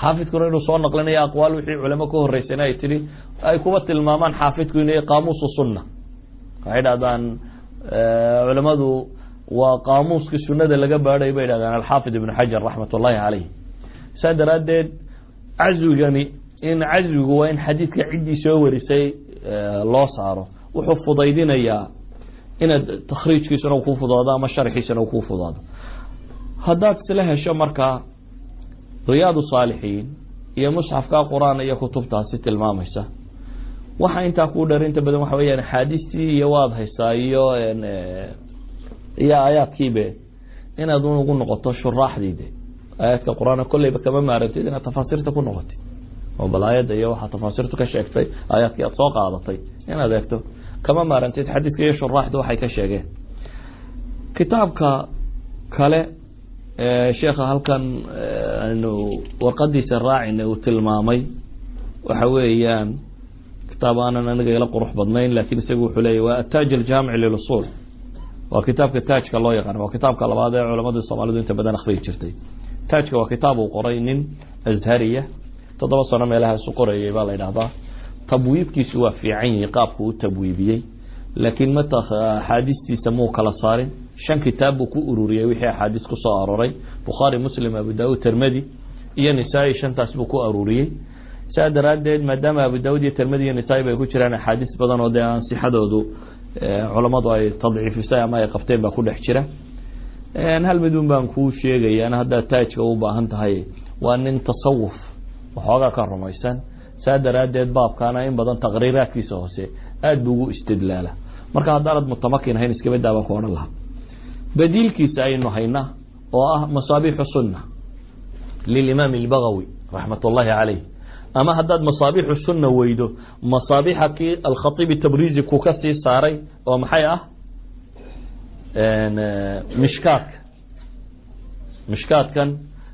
xaafidkuna inuu soo naqlinayo aqwaal wixii culamo ka horeysana ay tidhi, ay kuba tilmaamaan xaafidku inuu qaamuusu sunna. Waxay dhahdaan culamadu waa qaamuuskii sunada laga baadhay, bay dhahdaan Alxaafid Ibnu Xajar raxmat ullahi caleyh. Saa daraaddeed cazwigani, in cazwigu waa in xadiidka ciddii soo warisay loo saaro, wuxuu fudaydinayaa inaad takhriijkiisuna uu ku fudaado ama sharxiisuna uu ku fudaado. Haddaad isla hesho markaa Riyaad Saalixiin iyo musxafka Qur-aan iyo kutubtaasi tilmaamaysa, waxa intaa kuu dheer inta badan waxa weyaan axaadiistii iyo waad haysaa iyo aayaadkiibe, inaad un ugu noqoto shuraaxdii de aayaadka Qur-aan. Kolleyba kama maarantid inaad tafaasiirta ku noqotid oo bal aayadda iyo waxaa tafaasiirtu ka sheegtay aayaadkii aad soo qaadatay inaad eegto. Kama maarantid xadiidka iyo shuraaxdu waxay ka sheegeen. Kitaabka kale sheekha halkan aynu warqadiisa raacina uu tilmaamay waxa weeyaan kitaab aanan aniga ila qurux badnayn, lakin isagu wuxuu leeyay waa Ataaj Aljaamic Lilusul. Waa kitaabka Taajka loo yaqaano, waa kitaabka labaad ee culamada Soomaalidu inta badan akriyi jirtay. Taajka waa kitaab uu qoray nin Azhariya, 7 sano meelahaasu qorayay baa la yidhahdaa. Tabwiibkiisu waa fiican yihi qaabku u tabwiibiyey, laakiin mata axaadiistiisa muu kala saarin. Shan kitaab buu ku ururiyey wixii axaadiis ku soo aroray: Bukhaari, Muslim, Abu Daud, Termedi iyo Nisaa-i. Shantaas buu ku aruuriyey. Saa daraaddeed maadaama Abu Daud iyo Termedi iyo Nisaa-i bay ku jiraan, axaadiis badan oo dee aan sixadoodu culammadu ay tadciifisay ama ay qabteen baa ku dhex jira. Hal midun baan kuu sheegaya haddaad Taajka u baahan tahay: waa nin tasawuf waxoogaa ka rumaysan. Saa daraaddeed baabkaana in badan taqriiraadkiisa hoose aad buu ugu istidlaala. Marka haddaanad mutamakin ahayn, iskaba daa baan ku odhan lahaa. Badiilkiisa aynu hayna oo ah Masaabiixu Sunna lilimaam Albagawi raxmat ullahi caleyh, ama haddaad Masaabiixu Sunna weydo, masaabiixa kii Alkhatiib Tabrizi ku ka sii saaray oo maxay ah Mishkaadka. Mishkaadkan,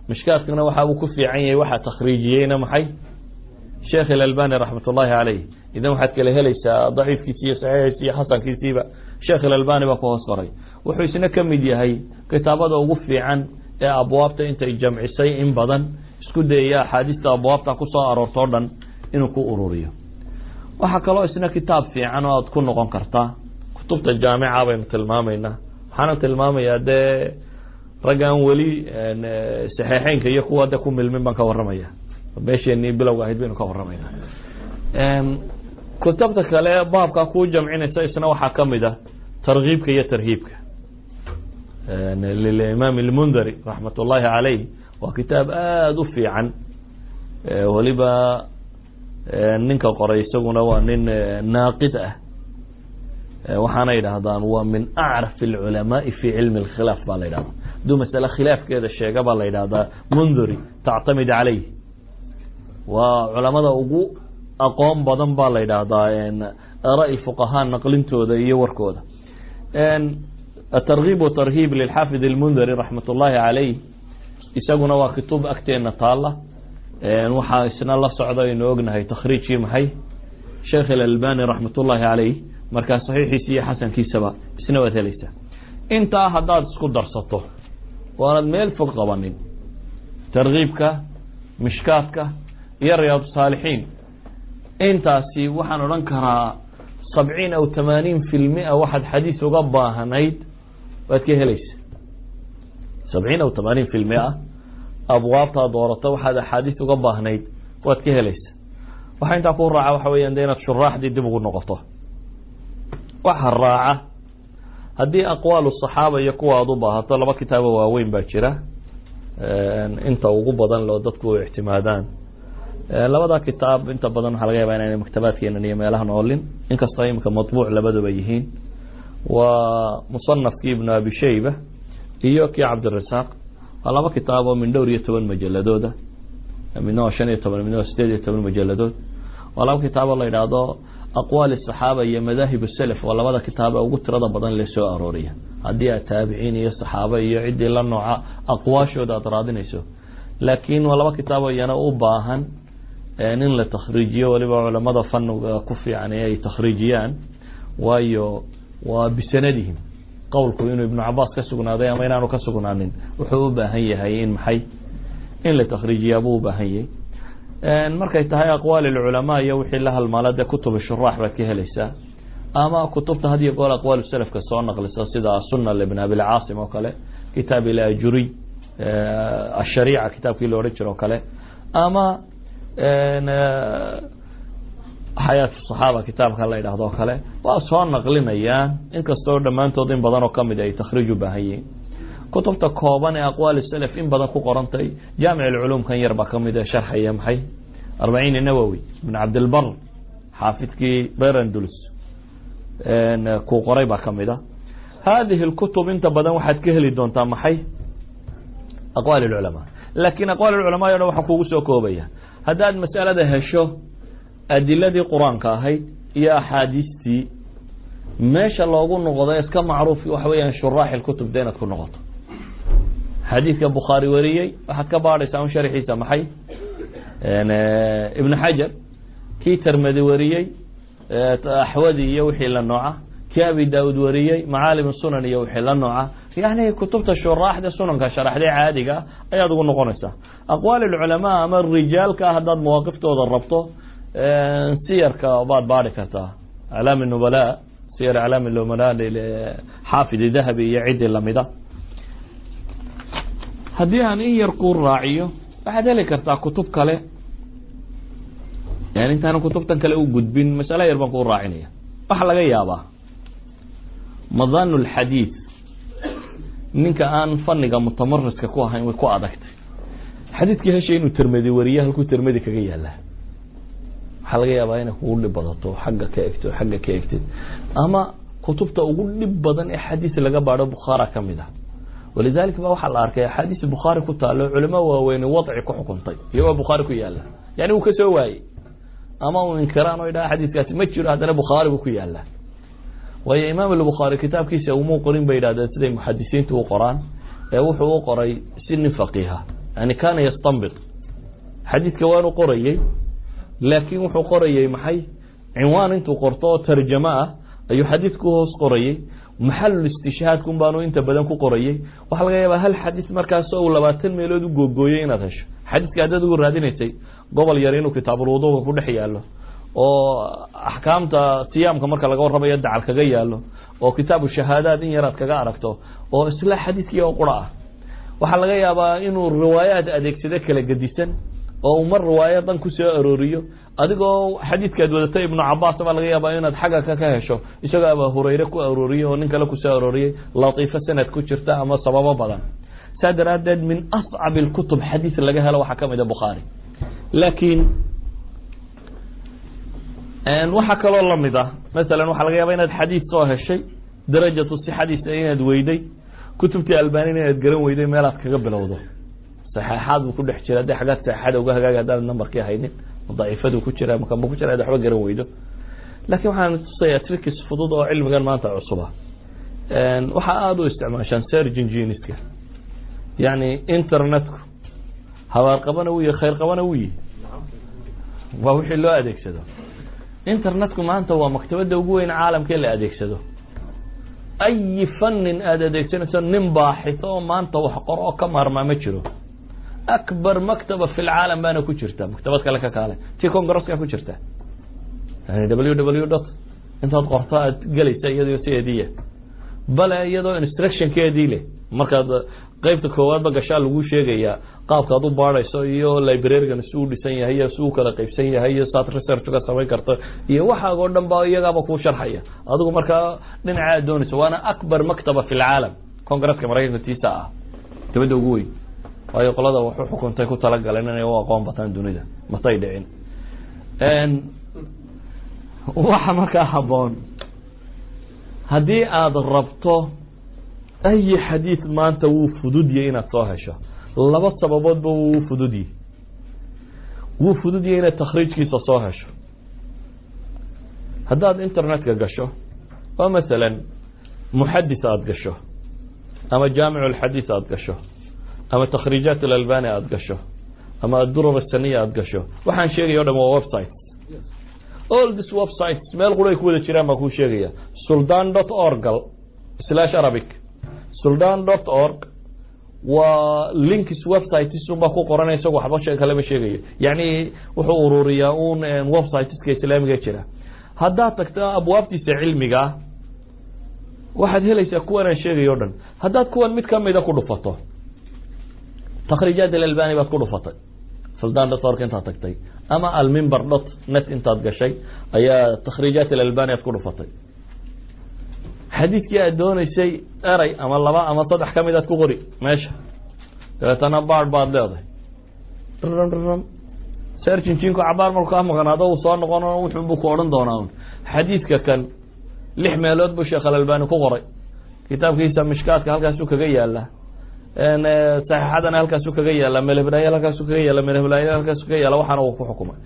mishkaadkana waxa uu ku fiican yahay waxaa takhriijiyeyna maxay Sheekh Ilalbani raxmat ullahi caleyh. Idan waxaad kala helaysaa daciifkiisi iyo saxiixiisi iyo xasankiisiiba Sheekh Ilalbani baa ku hoos qoray. Wuxuu isna ka mid yahay kitaabada ugu fiican ee abwaabta intay jamcisay in badan isku dayaya axaadiista abwaabta ku soo aroorto o dhan inuu ku ururiyo. Waxaa kaloo isna kitaab fiican oo aad ku noqon kartaa kutubta jaamica baynu tilmaamaynaa. Waxaana tilmaamayaa dee raggaan weli saxiixeynka iyo kuwa de ku milmin baan ka warramaya, meesheenii bilowga ahayd baynu ka warramaynaa. Kutubta kale baabkaa kuu jamcinaysa isna waxaa kamid ah Tarkiibka iyo Tarhiibka lilimaam Ilmundari raxmat ullahi caleyh. Waa kitaab aada u fiican. Weliba ninka qoray isaguna waa nin naaqid ah, waxaana yidhaahdaan waa min acraf alculamaai fi cilmi alkhilaaf baa la yidhahdaa. Hadduu masale khilaafkeeda sheega baa la yidhahdaa Munduri tactamid caleyh. Waa culamada ugu aqoon badan baa la yidhaahdaa araa fuqahaa naqlintooda iyo warkooda. Atargiib watarhiib lilxaafid almundari raxmat ullahi caleyh isaguna waa kutub agteena taala. Waxaa isna la socda aynu ognahay takhriijkii maxay Sheekh Alalbani raxmat ullahi caleyh. Markaa saxiixiisa iyo xasankiisaba isna waad helaysaa. Intaa haddaad isku darsato waanad meel fog qabanin, tarkiibka, mishkaadka iyo Riyaad Saalixiin, intaasi waxaan odhan karaa 70 aw 80% waxaad xadiis uga baahnayd waad ka helaysa. 70 aw 80% abwaabtaa doorato waxaad axaadiis uga baahnayd waad ka helaysa. Waxaa intaa ku raaca waxa weeyaan de inaad shuraaxdii dib ugu noqoto. Waxa raaca haddii aqwaal saxaaba iyo kuwa aad u baahato, laba kitaabo waaweyn baa jira inta ugu badan loo dadku u ictimaadaan. Labada kitaab inta badan waxaa laga yabaa inayna maktabaadkeenan iyo meelahan oolin, inkastoo imika matbuuc labaduba yihiin. Waa musanafkii Ibnu Abi Shayba. Iyo kii Cabdirasaaq waa laba kitaab oo min dhowr iyo toban majaladooda, midna waa 15, midna waa 18 majaladood. Waa laba kitaab oo la yidhaahdo Aqwaal Saxaaba iyo Madaahib Salaf. Waa labada kitaab ee ugu tirada badan le soo arooriya haddii aad taabiciin iyo saxaaba iyo ciddii la nooca aqwaashooda aad raadinayso. Laakiin waa laba kitaabo iyana u baahan in la takhriijiyo, waliba culamada faniga ku fiican ee ay takhriijiyaan, waayo waa bisanadihim. Qowlku inuu Ibnu Cabaas ka sugnaaday ama inaanu ka sugnaanin wuxuu u baahan yahay in maxay in la takhriijiyaa buu u baahan yahay. Markay tahay aqwaal culamaa iyo wixii la halmaala, dee kutub shuraax baad ka helaysaa, ama kutubta had iyo goor aqwaal salafka soo naqlisa, sida Sunna libn Abilcaasim oo kale, kitaab Ilajuriy Ashariica kitaabkii la odhan jiro o kale, ama Xayaat Saxaaba kitaabka la yidhahdo o kale, waa soo naqlinayaan, inkastoo dhammaantood in badan oo kamid ay takhriij u baahan yihiin. Kutubta kooban ee aqwaal salaf in badan ku qorantay, Jaamic Alculuum kan yar baa kamid ee sharxaya maxay Arbaciin Nawowi, Ibn Cabdilbar xaafidkii reer Andalus ku qoray baa kamid a. Hadihi lkutub inta badan waxaad ka heli doontaa maxay aqwaal culamaa. Laakin aqwaal culamaa o dhan waxaan kugu soo koobaya, haddaad mas'alada hesho adiladii Qur-aanka ahayd iyo axaadiistii, meesha loogu noqdo iska macruuf waxa weeyaan shuraax kutub de inaad ku noqoto. Xadiidka Bukhaari wariyey waxaad ka baadhaysaa un sharxiisa maxay Ibn Xajar, kii Termedi wariyey Axwadi iyo wixii la nooca, kii Abi Daud wariyey Macaalim Sunan iyo wixii la nooca. Yani kutubta shuraaxda sunanka sharaxday caadiga ayaad ugu noqonaysaa. Aqwaal culamaa ama rijaalka haddaad mawaaqiftooda rabto, siyarka baad baadhi kartaa, Aclaam Nubala, Siyar Aclaam Nubala Xaafid Dahabi iyo ciddii lamida. Haddii aan in yar ku raaciyo, waxaad heli kartaa kutub kale. Yani intaanan kutubtan kale u gudbin, masale yar baan ku raacinaya. Waxaa laga yaabaa madan lxadiid ninka aan faniga mutamariska ku ahayn way ku adagtay xadiidkii heshay inuu Termedi wariye, halkuu Termedi kaga yaalaa. Waxaa laga yaabaa inay kugu dhib badato xagga ka egto, xagga ka egtid, ama kutubta ugu dhib badan ee xadiis laga baadho Bukhaara kamid ah. Walidalika ba waxaa la arkay axaadiis Bukhaari ku taalo culimo waaweyne wadci ku xukuntay iyagoo Bukhaari ku yaala, yani uu ka soo waayey ama uu inkiraan o idhaha xadiiskaasi ma jiro, haddana Bukhaari buu ku yaala. Waayo Imaam Albukhaari kitaabkiisa umuu qorin bay yidhahdeen siday muxadisiintu u qoraan, ee wuxuu u qoray si nin faqiiha, yani kaana yastanbit xadiidka waanu qorayey, laakiin wuxuu qorayey maxay cinwaan intuu qorto oo tarjamo ah ayuu xadiidku hoos qorayey, maxalul istishhaadkun baanu inta badan ku qorayey. Waxaa laga yaabaa hal xadiis markaas uu 20 meelood u googooyey inaad hesho xadiiska haddaad ugu raadinaysay gobol yar inuu kitaabulwuduuga ku dhex yaallo, oo axkaamta siyaamka marka laga warramayo dacal kaga yaallo, oo kitaabu shahaadaad in yaraad kaga aragto, oo isla xadiiskii oo qura ah. Waxaa laga yaabaa inuu riwaayaad adeegsado kala gedisan oo uu mar riwaayadan ku soo arooriyo, adigoo xadiidkaad wadatay Ibnu Cabaas baa laga yaabaa inaad xagga ka hesho isagoo Aba Hurayre ku arooriyey oo nin kale kusoo arooriyey, latiifo sanad ku jirta ama sababo badan. Saa daraaddeed min ascab alkutub xadiis laga helo waxaa kamid a Bukhaari. Laakiin waxaa kaloo lamid ah, masalan waxaa laga yaaba inaad xadiis soo heshay darajatu sixadiisa inaad weyday, kutubtii Albanina inaad garan weyday meelaad kaga bilowdo. Saxeexaad buu ku dhex jira, haddii xaggaad saxeexada uga hagaagi haddaad nambarkii haynin, daciifadu ku jira, makanbu ku jira, ad waxba garan weydo. Laakiin waxaan tusayaa tricks fudud oo cilmigan maanta cusuba. Waxaa aada u isticmaashaan search engineska, yani internetku habaar qabana wuu yihi, khayr qabana wuu yihi, waa wixii loo adeegsado. Internetku maanta waa maktabadda ugu weyn caalamka la adeegsado. Ayi fanin aada adeegsanayso, nin baaxito oo maanta wax qor oo ka maarmaa ma jiro. Akbar maktaba fi lcaalam baana ku jirta, maktabad kale ka kaale, tii congresska ku jirta, yani www dot intaad qorto aad gelaysa iyadoo sideediya, bale iyadoo instructionkeedii leh. Markaad qeybta koowaadba gashaa lagu sheegayaa qaabkaad u baadhayso iyo librarygan si u dhisan yahay iyo si u kala qaybsan yahay iyo saad research ka samayn karto iyo waxaagoo dhan ba iyagaaba kuu sharxaya. Adigu markaa dhinaca aad doonayso, waana akbar maktaba fi lcaalam, congresska Maraykanka tiisa ah, maktabadda ugu weyn, waayo qolada waxu xukuntay ku talagaleen inay u aqoon bataan dunida masay dhicin. Waxa markaa haboon haddii aada rabto Ay xadiid maanta wuu fududyay inaad soo hesho. Laba sababoodba wuu fududyey. Wuu fududyay inaad takhriijkiisa soo hesho. Haddaad internetka gasho oo masalan muxadis aada gasho, ama jaamic alxadiis aada gasho, ama takhriijaat alalbani aada gasho, ama adurar asaniya aada gasho, waxaan sheegaya o dhan waa website. All this websites meel qura ay ku wada jiraan baan kuu sheegaya. sultan.org/Arabic, sultan.org waa links websites un baa ku qoranay, isago waxba shee kalema sheegayo. Yani wuxuu ururiyaa un websiteska islaamiga jira. Haddaad tagto abwaabtiisa cilmiga, waxaad helaysaa kuwan aan sheegayo o dhan. Haddaad kuwan mid kamida ku dhufato, takhriijaat alalbani baad ku dhufatay sultan.org intaad tagtay, ama almimber.net intaad gashay ayaa takhriijaat alalbani aad ku dhufatay, xadiidkii aad dooneysay eray ama laba ama saddex kamid aad ku qori meesha, dabeetana baad leedahay rm search engine-ku cabaar markuu kaa maqnaado uu soo noqon, wuxuunbuu ku odhan doonaa un xadiidka kan lix meelood buu Sheekh Alalbani ku qoray kitaabkiisa Mishkaadka, halkaasuu kaga yaala, saxiixadana halkaasuu kaga yaala, melheblaayal halkaasuu kaga yaala, melheblaayal halkaasuu kaga yaala, waxaana uu ku xukumay.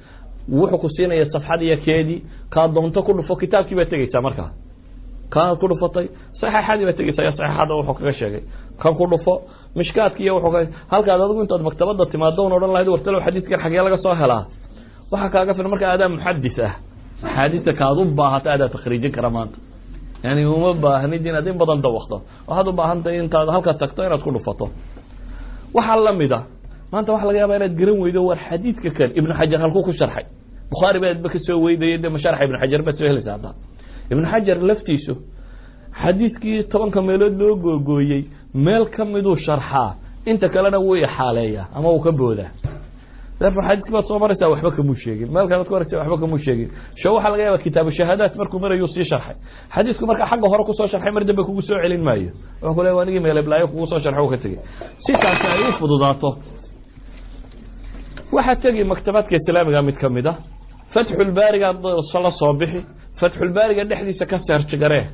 Wuxuu ku siinaya safxad iyo keedii kaa doonto ku dhufo, kitaabkii baad tegeysaa. Markaa kaanaad ku dhufatay, saxiixadii baad tegeysaa iyo saxiixada wuxuu kaga sheegay. Kan ku dhufo, mishkaadki iyo wuxuu halkaad adigu intaad maktabada timaado un odhan lahayd wartalow xadiidkan xagee laga soo helaa, waxaa kaaga filan marka aadaa muxadis ah axaadiista kaad u baahato aadaa takhriijin kara maanta. Yani uma baahnid inaad in badan dawakto, waxaad u baahan tahay intaad halka tagto inaad ku dhufato. Waxaa lamid a maanta waxa laga yaabaa inaad garan weydo war xadiidka kan Ibnu Xajar halkuu ku sharxay. Bukhaari baadba kasoo weydayay, de masharxa Ibnu Xajar baad soo helaysa. Hadda Ibnu Xajar laftiisu xadiidkii 10-ka meelood loo googooyey meel kamiduu sharxaa, inta kalena wuu ixaaleeyaa ama uu ka boodaa. Therefore xadiiskii baad soo maraysaa, waxba kamuu sheegin. Meel kalead ku aragtay, waxba kamuu sheegin. Sho waxaa laga yaaba kitaabu shahaadaat markuu marayuu sii sharxay xadiisku. Marka xagga hore kusoo sharxay, mar dambe kugu soo celin maayo. Wuxuu ku leey anigii meeleblaayo kugu soo sharxay, uu ka tegey. Si taasi ay u fududaato, waxaa tegi maktabaadka islaamiga mid kamid a, Fatxulbaariga la soo bixi, Fatxulbaariga dhexdiisa ka search garee.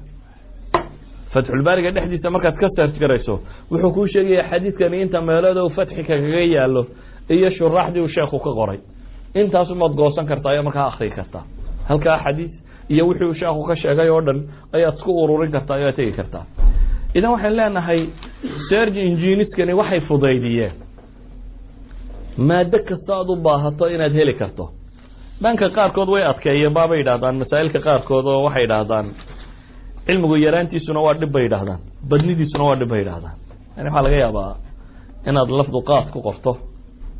Fatxulbaariga dhexdiisa markaad ka search garayso, wuxuu kuu sheegaya xadiidkani inta meelood uu fatxi kagaga yaalo iyo shuraaxdii uu sheekhu ka qoray. Intaasumaad goosan kartaa iyo markaa akrii kartaa. Halkaa xadiis iyo wixii uu sheekhu ka sheegay oo dhan ayaad isku ururin kartaa, ayaad tegi kartaa. Idan waxaan leenahay search engineskani waxay fudaydiyeen maado kasta aad u baahato inaad heli karto. Dhanka qaarkood way adkeeyeen baabay yidhahdaan masaa'ilka qaarkood, oo waxay yidhaahdaan cilmigu yaraantiisuna waa dhib bay yidhahdaan, badnidiisuna waa dhib bay yidhahdaan. Yani waxaa laga yaabaa inaad lafdu qaaf ku qorto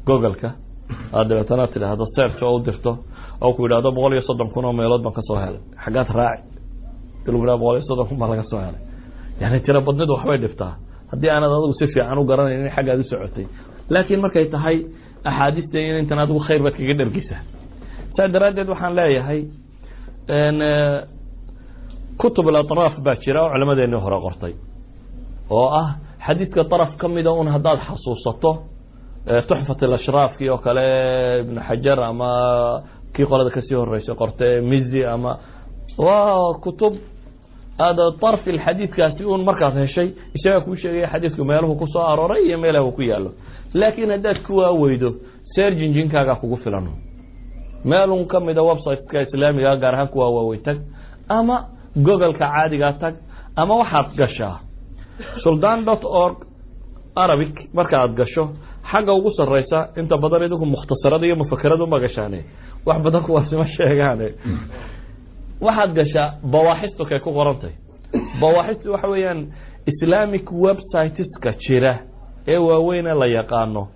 Google-ka, aad dabeetana tidhaahdo search oo u dirto, oo ku yidhahdo 130,000 oo meelood baan kasoo helay. Xaggaad raaci di lagu yidhahdo 130,000 baa laga soo helay? Yani tiro badnidu waxbay dhibtaa haddii aanad adigu si fiican u garanayn in xaggaad u socotay. Laakiin markay tahay axaadiista in intan adigu khayr baad kaga dhergeysaa. Saa daraaddeed waxaan leeyahay kutub alatraaf baa jira oo culimadeenii hore qortay, oo ah xadiidka daraf kamida un haddaad xasuusato, Tuxfat alashraafkii oo kale Ibnu Xajar ama kii qolada kasii horeysay qortay Mizi, ama waa kutub aada darfi xadiidkaasi un markaad heshay isagaa kuu sheegaya xadiidku meeluhu kusoo arooray iyo meelaha uu ku yaalo. Laakiin haddaad kuwaa weydo, search engine-kaagaa kugu filan. Meelun kamida websiteka islaamiga, gaar ahaan kuwaa waaweyn tag, ama Google-ka caadigaa tag, ama waxaad gashaa sultan.org Arabic. Marka aad gasho xagga ugu sareysa, inta badan idinku mukhtasarada iyo mufakerada uma gashaane, wax badan kuwaasi ma sheegaane. Waxaad gashaa bawaaxistu kay ku qorantay. Bawaaxistu waxa weeyaan Islamic websiteska jira ee waaweyne la yaqaano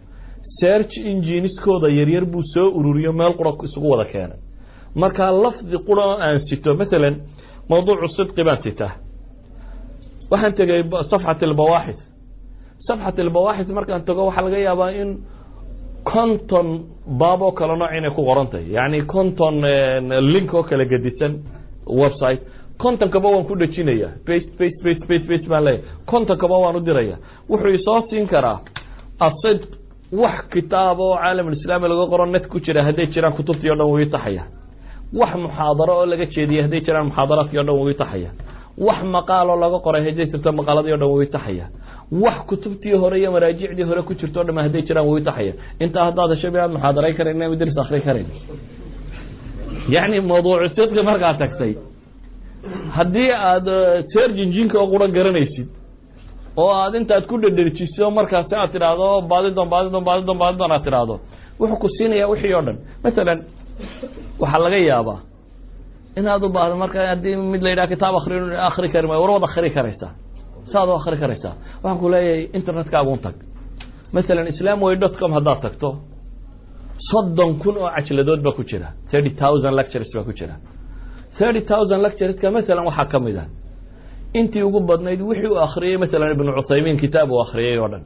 search engineskooda yaryar buu soo ururiyo, meel qura isugu wada keenay. Markaa lafdi qura oo aan sito, masalan mawduucu sidqi baan sitaa, waxaan tegay safxat albawaaxis. Safxat albawaaxis markaan tago, waxaa laga yaabaa in 50 baab oo kale nooc inay ku qoran tahay, yani 50 link oo kala gedisan website. 50-kaba waan ku dhejinaya, paste, paste, paste, paste, paste baan leeyahay, 50-kaba waan u diraya. Wuxuu isoo siin karaa asidq wax kitaab oo caalamulislaami laga qoro net ku jira hadday jiraan, kutubtii o dhan wuu itaxaya. Wax muxaadaro oo laga jeediyay hadday jiraan, muxaadaraadkii o dhan wuu itaxaya. Wax maqaaloo laga qoray hadday jirto, maqaaladii o dhan way taxaya. Wax kutubtii hore iyo maraajicdii hore ku jirto o dham hadday jiraan, way taxaya. Intaa haddaad hesho, miyaad muxaadarayn karayn ama daris akri karayn? Yani mawduucu sidqi markaad tagtay, haddii aad search engine-ka oo qura garanaysid oo aad intaad ku dhedherjiso, markaasi aad tidhaahdo baadidon, baadidon, baadidon, baadidon, aad tidhaahdo, wuxuu ku siinaya wixii o dhan. Masalan, waxaa laga yaabaa inaad u baahdo marka haddii mid la yidhaha kitaab akri, akri kari maayo. War, waad akri karaysaa, saad u akri karaysaa. Waxaan ku leeyahay, internetkaagun tag, masalan islamway.com haddaad tagto, 30,000 oo cajladood baa ku jira, 30,000 lectures baa ku jira. 30,000 lectureska masalan waxaa kamid ah intii ugu badnayd wixii uu akriyey, masalan Ibnu Cuthaymiin kitaab uu akriyey oo dhan.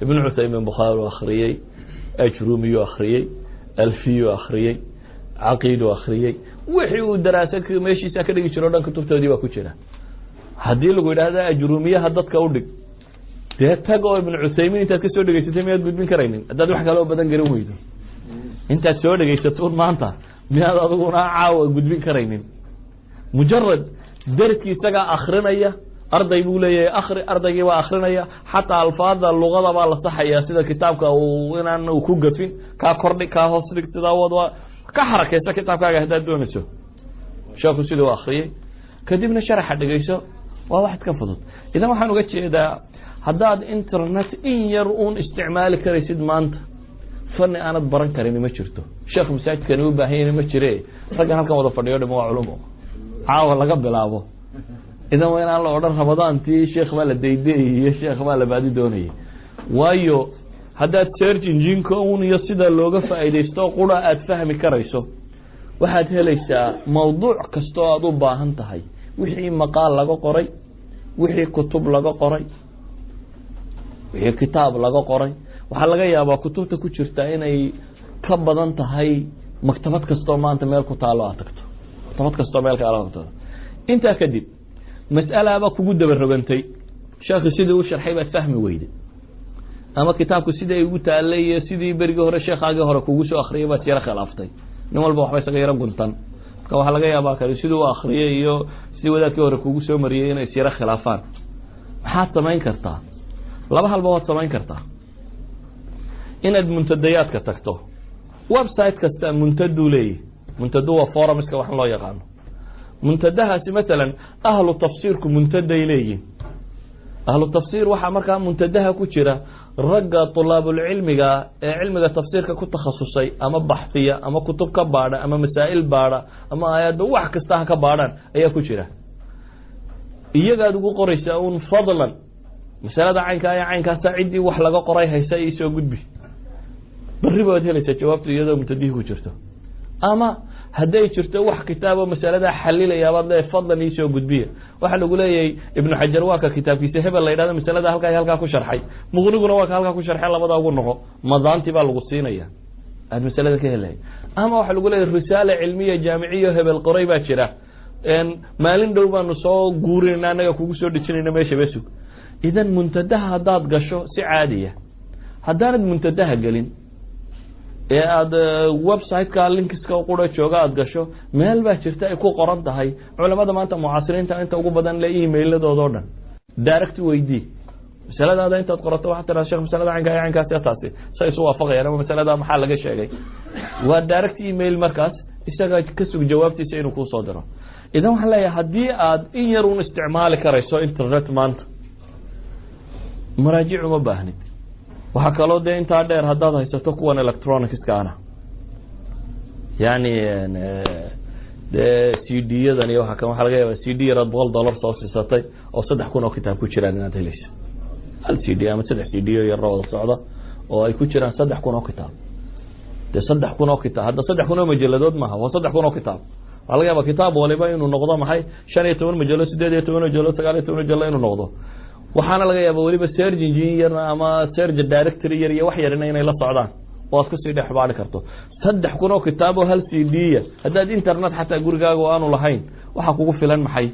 Ibnu Cuthaymiin Bukhaari u akriyey, Ajrumiyu akriyey, Alfiyu akriyey, Caqiidu akriyey, wixii uu daraasa meeshiisa ka dhigi jiro o dhan kutubtoodii baa ku jira. Haddii lagu yidhaahda Ajrumiyaha dadka udhig, dee tag oo Ibnu Cuthaymiin intaad kasoo dhegeysatay miyaad gudbin karaynin? Haddaad wax kaloo badan garan weydo, intaad soo dhegeysatoun maanta miyaad adiguna caawa gudbin karaynin? Mujarad derkii isagaa akrinaya, arday buu leeyahay akri, ardaygii baa akrinaya. Xataa alfaada luqada baa la saxaya, sida kitaabka uu inaan uu ku gafin, kaa kordhig, kaa hoos dhig, sidaa wad, waa ka xarakaysa kitaabkaaga haddaad doonayso. Sheeku sidii u akriyey, kadibna sharaxa dhegeyso, waa wax iska fudud. Idan waxaan uga jeedaa, haddaad internet in yar uun isticmaali karaysid maanta, fani aanad baran karin ma jirto. Sheekh masaajidkani u baahan yahay ma jire. Raggan halkan wada fadhiyo dham waa culumo caawa laga bilaabo. Idan waa inaan la odhan Ramadaantii sheekh baa la daydeeyay iyo sheekh baa la baadi doonayay, waayo haddaad search engine-ka un iyo sida looga faa'iidaysto qura aad fahmi karayso, waxaad helaysaa mawduuc kasta oo aad u baahan tahay, wixii maqaal laga qoray, wixii kutub laga qoray, wixii kitaab laga qoray. Waxaa laga yaabaa kutubta ku jirta inay ka badan tahay maktabad kastoo maanta meel ku taalo aad tagto, maktabad kastoo meel kaalo tagto. Intaa kadib, mas'alaaba kugu daba rogantay, sheekhu sidii u sharxay baad fahmi weyday, ama kitaabku sidii ay ugu taalay iyo sidii berigii hore sheekhaagii hore kugu soo akriyay baad yaro khilaaftay. Nin walba waxba isaga yaro guntan. Marka waxaa laga yaabaa kale sidii u akriyay iyo sidii wadaadkii hore kugu soo mariyey inay isyaro khilaafaan. Maxaad samayn kartaa? Laba halba waad samayn kartaa. Inaad muntadayaadka tagto, website kasta muntaduu leeyahy. Muntadu waa forumska waxan loo yaqaano. Muntadahaasi, masalan, ahlu tafsiirku muntaday leeyihin. Ahlu tafsiir waxaa markaa muntadaha ku jira ragga tulaabulcilmiga ee cilmiga tafsiirka ku takhasusay, ama baxhiya, ama kutub ka baadha, ama masaa'il baadha, ama aayaadba wax kasta ha ka baadhaan ayaa ku jira. Iyagaad ugu qoraysaa un: "Fadlan, masalada caynkaa iyo caynkaasa ciddii wax laga qoray haysa iisoo gudbi." Berri baad helaysaa jawaabtu iyadoo muntadihii ku jirto. Ama hadday jirto wax kitaabo masaladaa xalilayaa, baad leeyahay: "Fadlan, iisoo gudbiya." Waxaa lagu leeyahay Ibnu Xajar waa ka kitaabkiisa hebel la yidhahdo masalada halkaa iyo halkaa ku sharxay, Muqniguna waa ka halkaa ku sharxay, labadaa ugu noqo. Madaantii baa lagu siinaya aad masalada ka helay. Ama waxaa lagu leeyahay risaala cilmiya jaamiciya hebel qoray baa jira, maalin dhow baanu soo guurinayna, annaga kugu soo dejinayna meesha besug. Idan muntadaha haddaad gasho si caadiya, haddaanad muntadaha gelin ee aada website-ka linkiska qura jooga aada gasho, meel baa jirta ay ku qoran tahay culamada maanta mucaasiriinta inta ugu badan le emailadooda o dhan. Direct weydii masaladaada. Intaad qorato waxaad tiraa: "Shekh, masalada caynka iyo caynkaasi taasi say isu waafaqayaan?" ama "Masalada maxaa laga sheegay?" Waa direct email, markaas isaga ka sug jawaabtiisa inuu kuusoo diro. Idan waxaan leeyahay, haddii aad in yar un isticmaali karayso internet maanta, maraajic uma baahnid. Waxaa kaloo dee intaa dheer, haddaad haysato kuwan electronicska ana, yani dee CD yadan iyo waa kan, waxaa laga yaaba CD yaraad $100 soo siisatay oo 3000 oo kitaab ku jiraan inaad helayso, hal CD ama saddex CD o yaroo wada socda oo ay ku jiraan 3000 oo kitaab. Dee 3000 oo kitaab hadda 3000 oo majaladood maaha, waa 3000 oo kitaab. Waxaa laga yaaba kitaab waliba inuu noqdo maxay, 15 majalo, 18 majalo, 19 majalo inuu noqdo. Waxaana laga yaaba weliba search engine yar ama search directory yar iyo wax yarina inay la socdaan oo aad kusii dhex baari karto. 3000 oo kitaab oo hal CD-ya, haddaad internet xataa gurigaaga aanu lahayn, waxaa kugu filan maxay,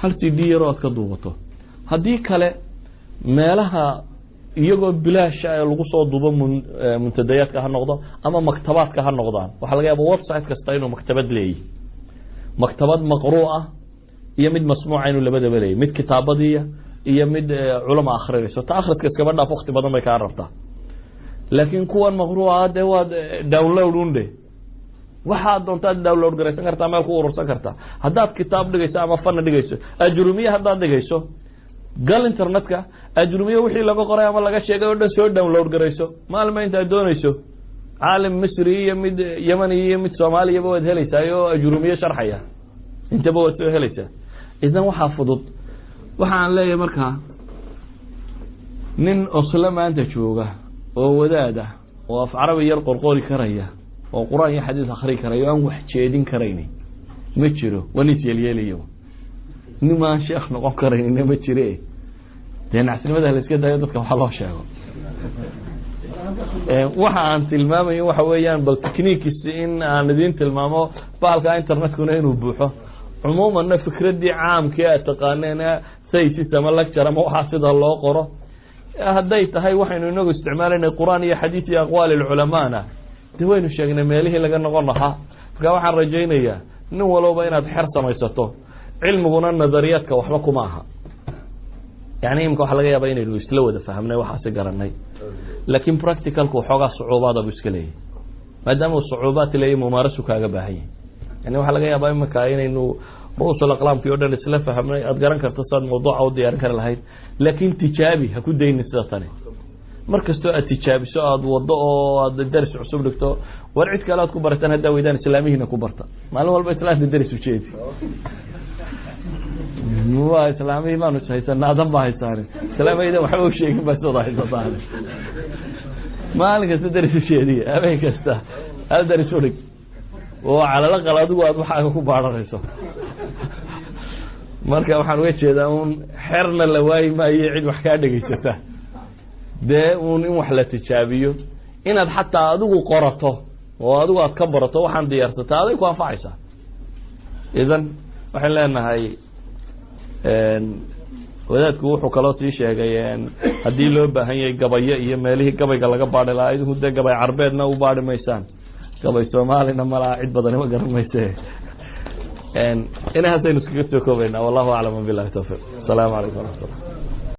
hal CD yar oo aad ka duubato. Haddii kale, meelaha iyagoo bilaasha ee lagu soo duubo, muntadayaadka ha noqdo ama maktabaadka ha noqdaan. Waxaa laga yaaba website kasta inuu maktabad leeyahy, maktabad maqruu ah. Iyo mid masmuuca inuu labadaba leeyahy, mid kitaabadiya iyo mid culama akrinayso. Ta akhriska iskaba dhaaf, wakti badan bay kaa rabtaa, laakiin kuwan maqruuca dee waad download unde, waxaad doontaad download garaysan kartaa, meel ku urursan kartaa. Haddaad kitaab dhigayso ama fana dhigayso, ajrumiye haddaad dhigayso, gal internetka, ajrumiye wixii laga qoray ama laga sheegay o dhan soo download garayso. Maalma intaad doonayso caalim Misri iyo mid Yemani iyo mid Soomaaliyaba waad helaysaa oo ajrumiye sharxaya, intaba waad soo helaysaa. Idan waxaa fudud, waxaan leeyahay markaa nin Oslo maanta jooga oo wadaad ah oo af Carabi yar qorqori karaya oo Qur-aan iyo xadiis akri karaya o aan wax jeedin karayni ma jiro. Waa nin isyeelyeelayo, nimaan sheekh noqon karaynina ma jire. Dee nacsinimada la iska daayo, dadka waxaa loo sheego. Waxa aan tilmaamayo waxa weeyaan bal techniques in aan idin tilmaamo, bahalka internetkuna inuu buuxo. Cumuumanna fikraddii caamkii aad taqaaneen, thesis ama lecture ama waxaa sida loo qoro, hadday tahay waxaynu inagu isticmaalanay Qur-aan iyo xadiis iyo aqwaali culamaana, de waynu sheegnay meelihii laga noqon lahaa. Marka waxaan rajaynayaa nin walowba inaad xer samaysato. Cilmiguna nadariyaadka waxba kuma aha. Yani imika waxa laga yaaba inaynu isla wada fahamnay, waxaasi garanay, laakin practicalku waxoogaa sucuubaada buu iska leeyahy. Maadaama uu sucuubaad leeyahy, mumaarasu kaaga baahan yahay. Yani waxaa laga yaabaa imika inaynu ru'usul aqlaamkii o dhan isla fahamnay, aad garan karto siaad mawduuca u diyaarin kari lahayd, laakin tijaabi, ha ku daynin sida tani. Mar kastoo aad tijaabiso, aad wado oo aad daris cusub dhigto, war cid kale aad ku barataan haddaa weydaan, islaamihiina ku barta. Maalin walba islaamta daris ujeedi, waa islaamihii baanu ishaysana, adan baa haysaan, islaamaydan waxba usheegin baa iswada haysataan. Maalin kasta daris ujeediya, habeen kasta hal daris udhig oo calalaqal adigu aad waxaaga ku baadhanayso. Marka waxaan uga jeedaa un xerna la waayi maayo cid wax kaa dhegaysata. Dee un in wax la tijaabiyo, inaad xataa adigu qorato oo adigu aad ka barato waxaan diyaarsataa, aday ku anfacaysaa. Idan waxaan leenahay, wadaadku wuxuu kaloo sii sheegay haddii loo baahan yahay gabayo iyo meelihii gabayga laga baadi lahaa. Idinku dee gabay Carbeedna u baadi maysaan, gabay Soomaalina malaha cid badani ma garan mayse. Inahaasaynu iskaga soo koobayna. Wallahu aclam, bilahi tawfiq. Asalaamu calaykum waraxmatullah.